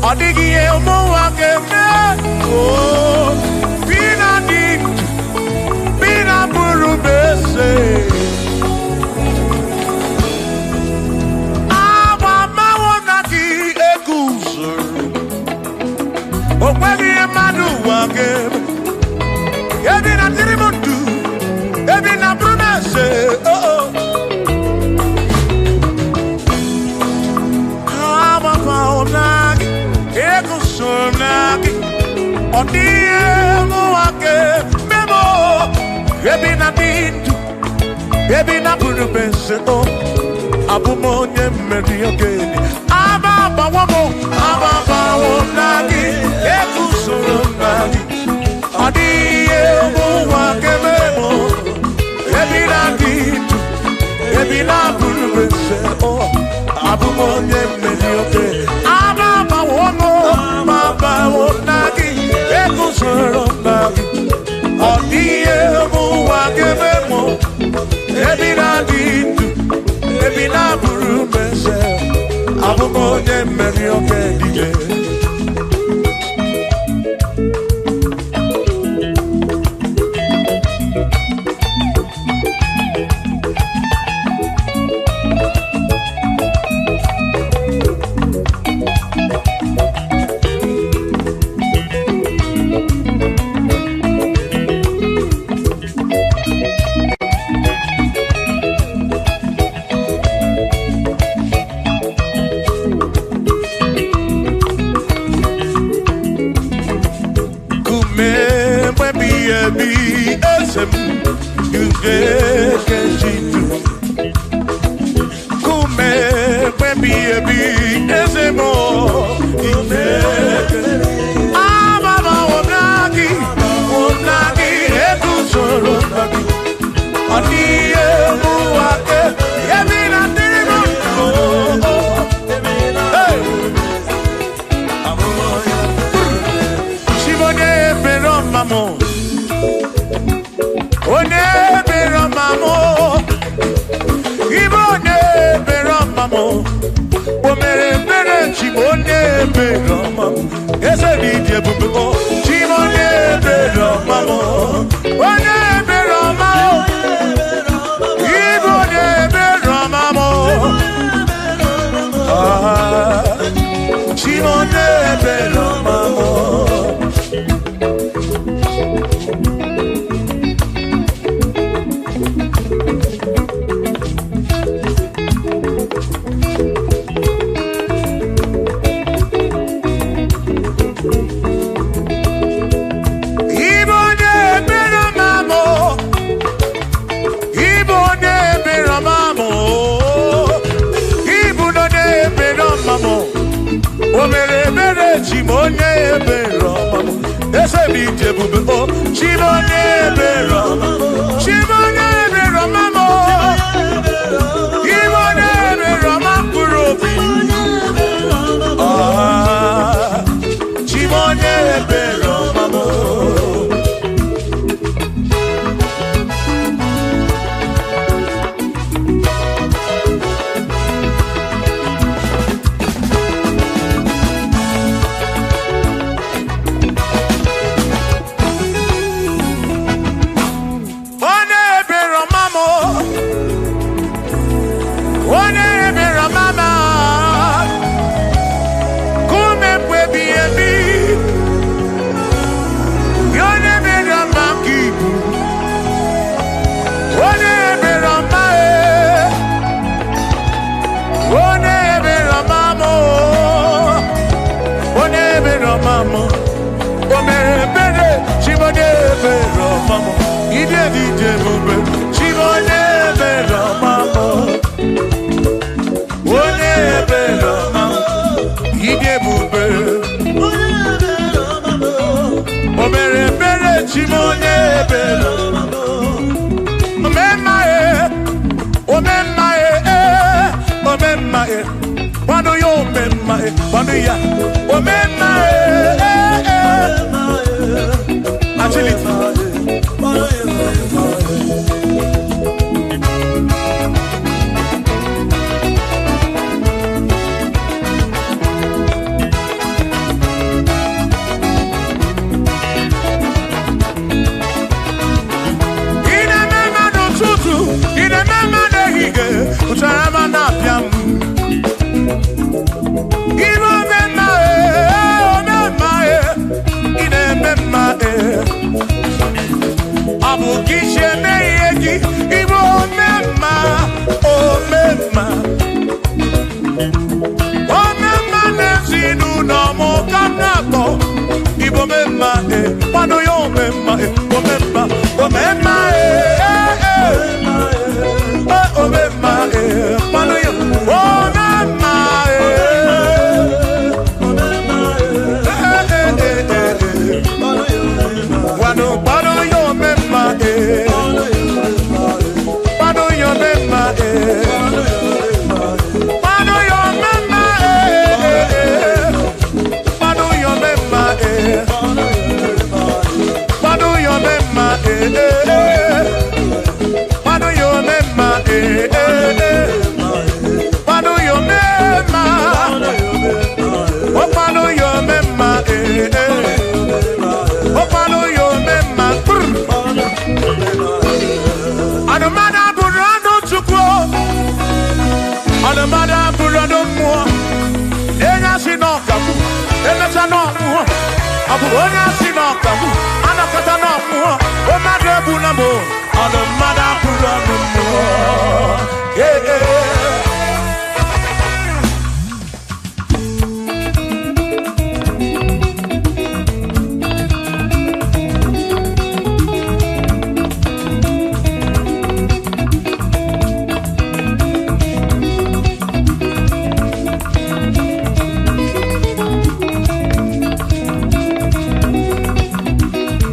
Ọ dịghị ihe ụmụnwa ga-eme. Oo, bi na dị ndụ, bi na bụrụ m eze. Agba mmanwụ na gị eguzoro. O nweghị ihe mmadụ ụwa ga-eme. Ebi na dịrị m ndụ, ebi na bụrụ m eze. Oh, oh. Agbamanwụ na gị eguzoro na gị. Ọ dịghị ihe ụmụnwa ga-eme m. Ebi na dị ndụ, ebi na bụrụ m eze. Oh. Abụ m onye mmeri ogene. Aba agbawo m, aba agbawo na gị, eguzoro m na gị. Ọ dịghị ihe ụwa ga-eme m. Ebi na dị ndụ, ebi na bụrụ m eze. Oh, abụ m onye mmeri ogene. Aba agbawo m, aba agbawo na gị, eguzoro m na gị. Ọ dịghị ihe ụwa ga-eme m. Ebi na dị ndụ, ebi na bụrụ m eze. Abụ m onye mmeri oke dike. Kume mwebi ebi eze m ugekejidu. Kume mwebi ebi eze m igeke. Ababa omnagi, omnagi eguzoro nagi. Ọ dịghị ụwa ke ebi na dịrị m ndụ. Hey! Chibonye ebere ọma m. Onye ebere ọma m. Ibe onye ebere ọma m. O mere ebere chi m onye ebere ọma m. Eze dị ịdị ebube o. Chi m onye ebere ọma m. Onye ebere ọma m. Ibe onye ebere ọma m. Ah, chi m onye ebere ọma m. Ibe onye ebere ọma m. Ibe onye ebere ọma m. Ibu onye ebere ọma m. O mere ebere chi m onye ebere ọma m. Eze m ije ebube o. Chi m onye ebere ọma m. Chi m onye ebere ọma m. Ibe onye ebere ọma mkpụrụ obi. Ah, chi m onye ebere ọma m. Onye ebere ọma m. Onye ebere ọma m. Kume mgbe ebighị ebi. Onye ebere ọma ka ibu. Onye ebere ọma e. Onye ebere ọma m. Onye ebere ọma m. O mere ebere chi m onye ebere ọma m. Ide dị ije ebube chi m onye ebere ọma m. Onye ebere ọma m. Ide ebube. O mere ebere chi m onye ebere. Omemma e, omemma e, omemma e. Kwado ya omemma e, kwado ya. Omemma e, eh, eh. Agility. Omemma eh eh, omemma eh, manu yo. Omemma eh, eh eh eh eh. Wanu panu yo omemma eh, panu yo omemma eh, panu yo omemma eh, panu yo omemma eh, panu yo omemma eh eh, panu yo omemma eh eh, panu yo omemma, oh panu yo omemma eh eh, oh panu yo omemma. Anụmanụ abụrụ anụ Chukwu, anụmanụ abụrụ anụ mmụọ. Enye asị na ọkagbu, emecha na ọmụọ. Ọ bụ onye asị na ọkagbu, anakọta na ọmụọ. Mmadụ egbu na mụ, anụmanụ abụrụ anụ mmụọ. Ee, ee.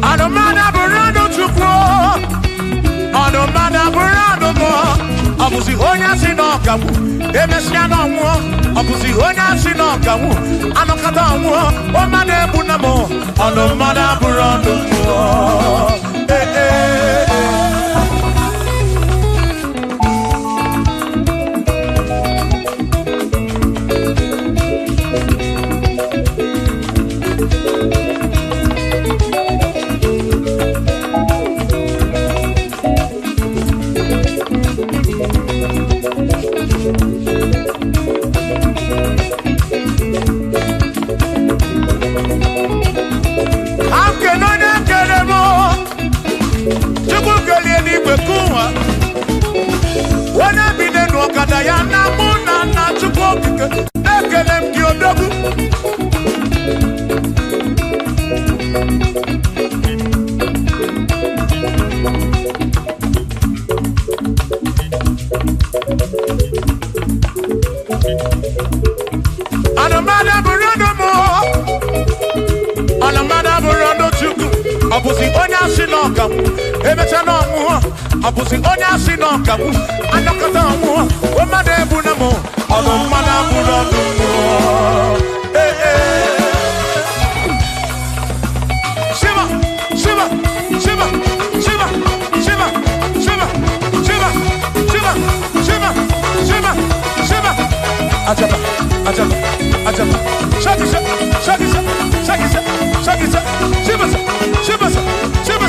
Anụmanụ abụrụ anụ Chukwu, anụmanụ abụrụ anụ mmụọ. Ọ bụzi onye asị na ọkagbu, emesịa na ọnwụọ. Ọ bụzi onye asị na ọkagbu, anọkọta ọnwụọ. Mmadụ egbu na mụ, anụmanụ abụrụ anụ mmụọ. Ee, ee, ee. Akene onye kere m, Chukwu kelie n'igwe kụwa. Onye bi n'elu ọkada ya na mụ na nna Chukwu okike, ekele m gị odogwu. Anụmanụ abụrụ ọnụ mụọ, anụmanụ abụrụ ọnụ Chukwu. Ọ bụzi onye asị na ọkagbu, emecha na ọnwụọ. Ọ bụzi onye asị na ọkagbu, anọkọta ọnwụọ. Mmadụ egbu na mụ, ọnụ mmadụ abụrụ ọnụ mmụọ. Ee, ee. Shiva, Shiva, Shiva, Shiva, Shiva, Shiva, Shiva, Shiva, Shiva, Shiva, Shiva. Ajaba, ajaba, ajaba. Shaki, shaki, shaki, shaki, shaki, shaki. Shiva, Shiva, Shiva, Shiva,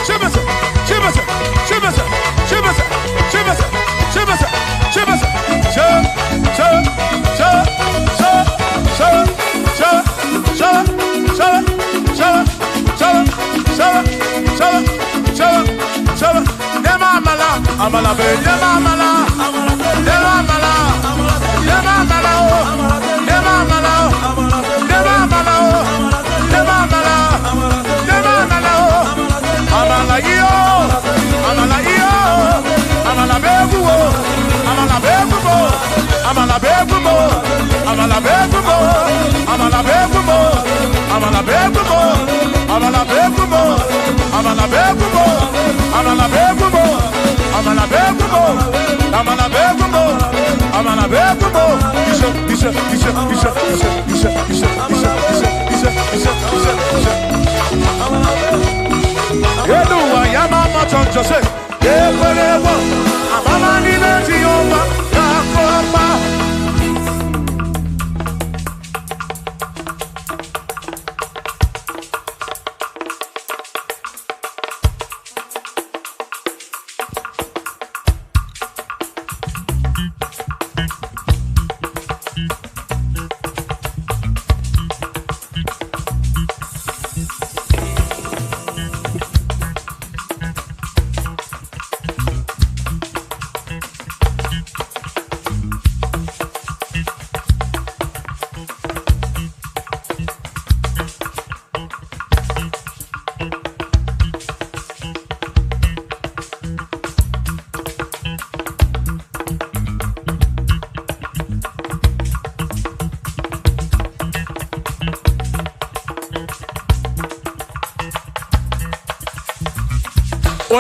Shiva, Shiva, Shiva, Shiva, Shiva, Shiva. Sha, sha, sha, sha, sha, sha, sha, sha, sha, sha, sha, sha, sha, sha. Nema amala, amala be, nema amala, nema amala, nema amala o, nema amala o, nema amala o, nema amala, nema amala o, amala iyo, amala iyo, amala be guo, amala be guo, amala be guo, amala be guo, amala be guo, amala be guo, amala be guo, amala be guo, amala be guo, amala be guo, amala be guo, amala be guo. Isha, isha, isha, isha, isha, isha, isha, isha, isha, isha, isha, isha. Yeduwa ya mama choncho se, yekwelewa, amama ni meji yoma, kakoma.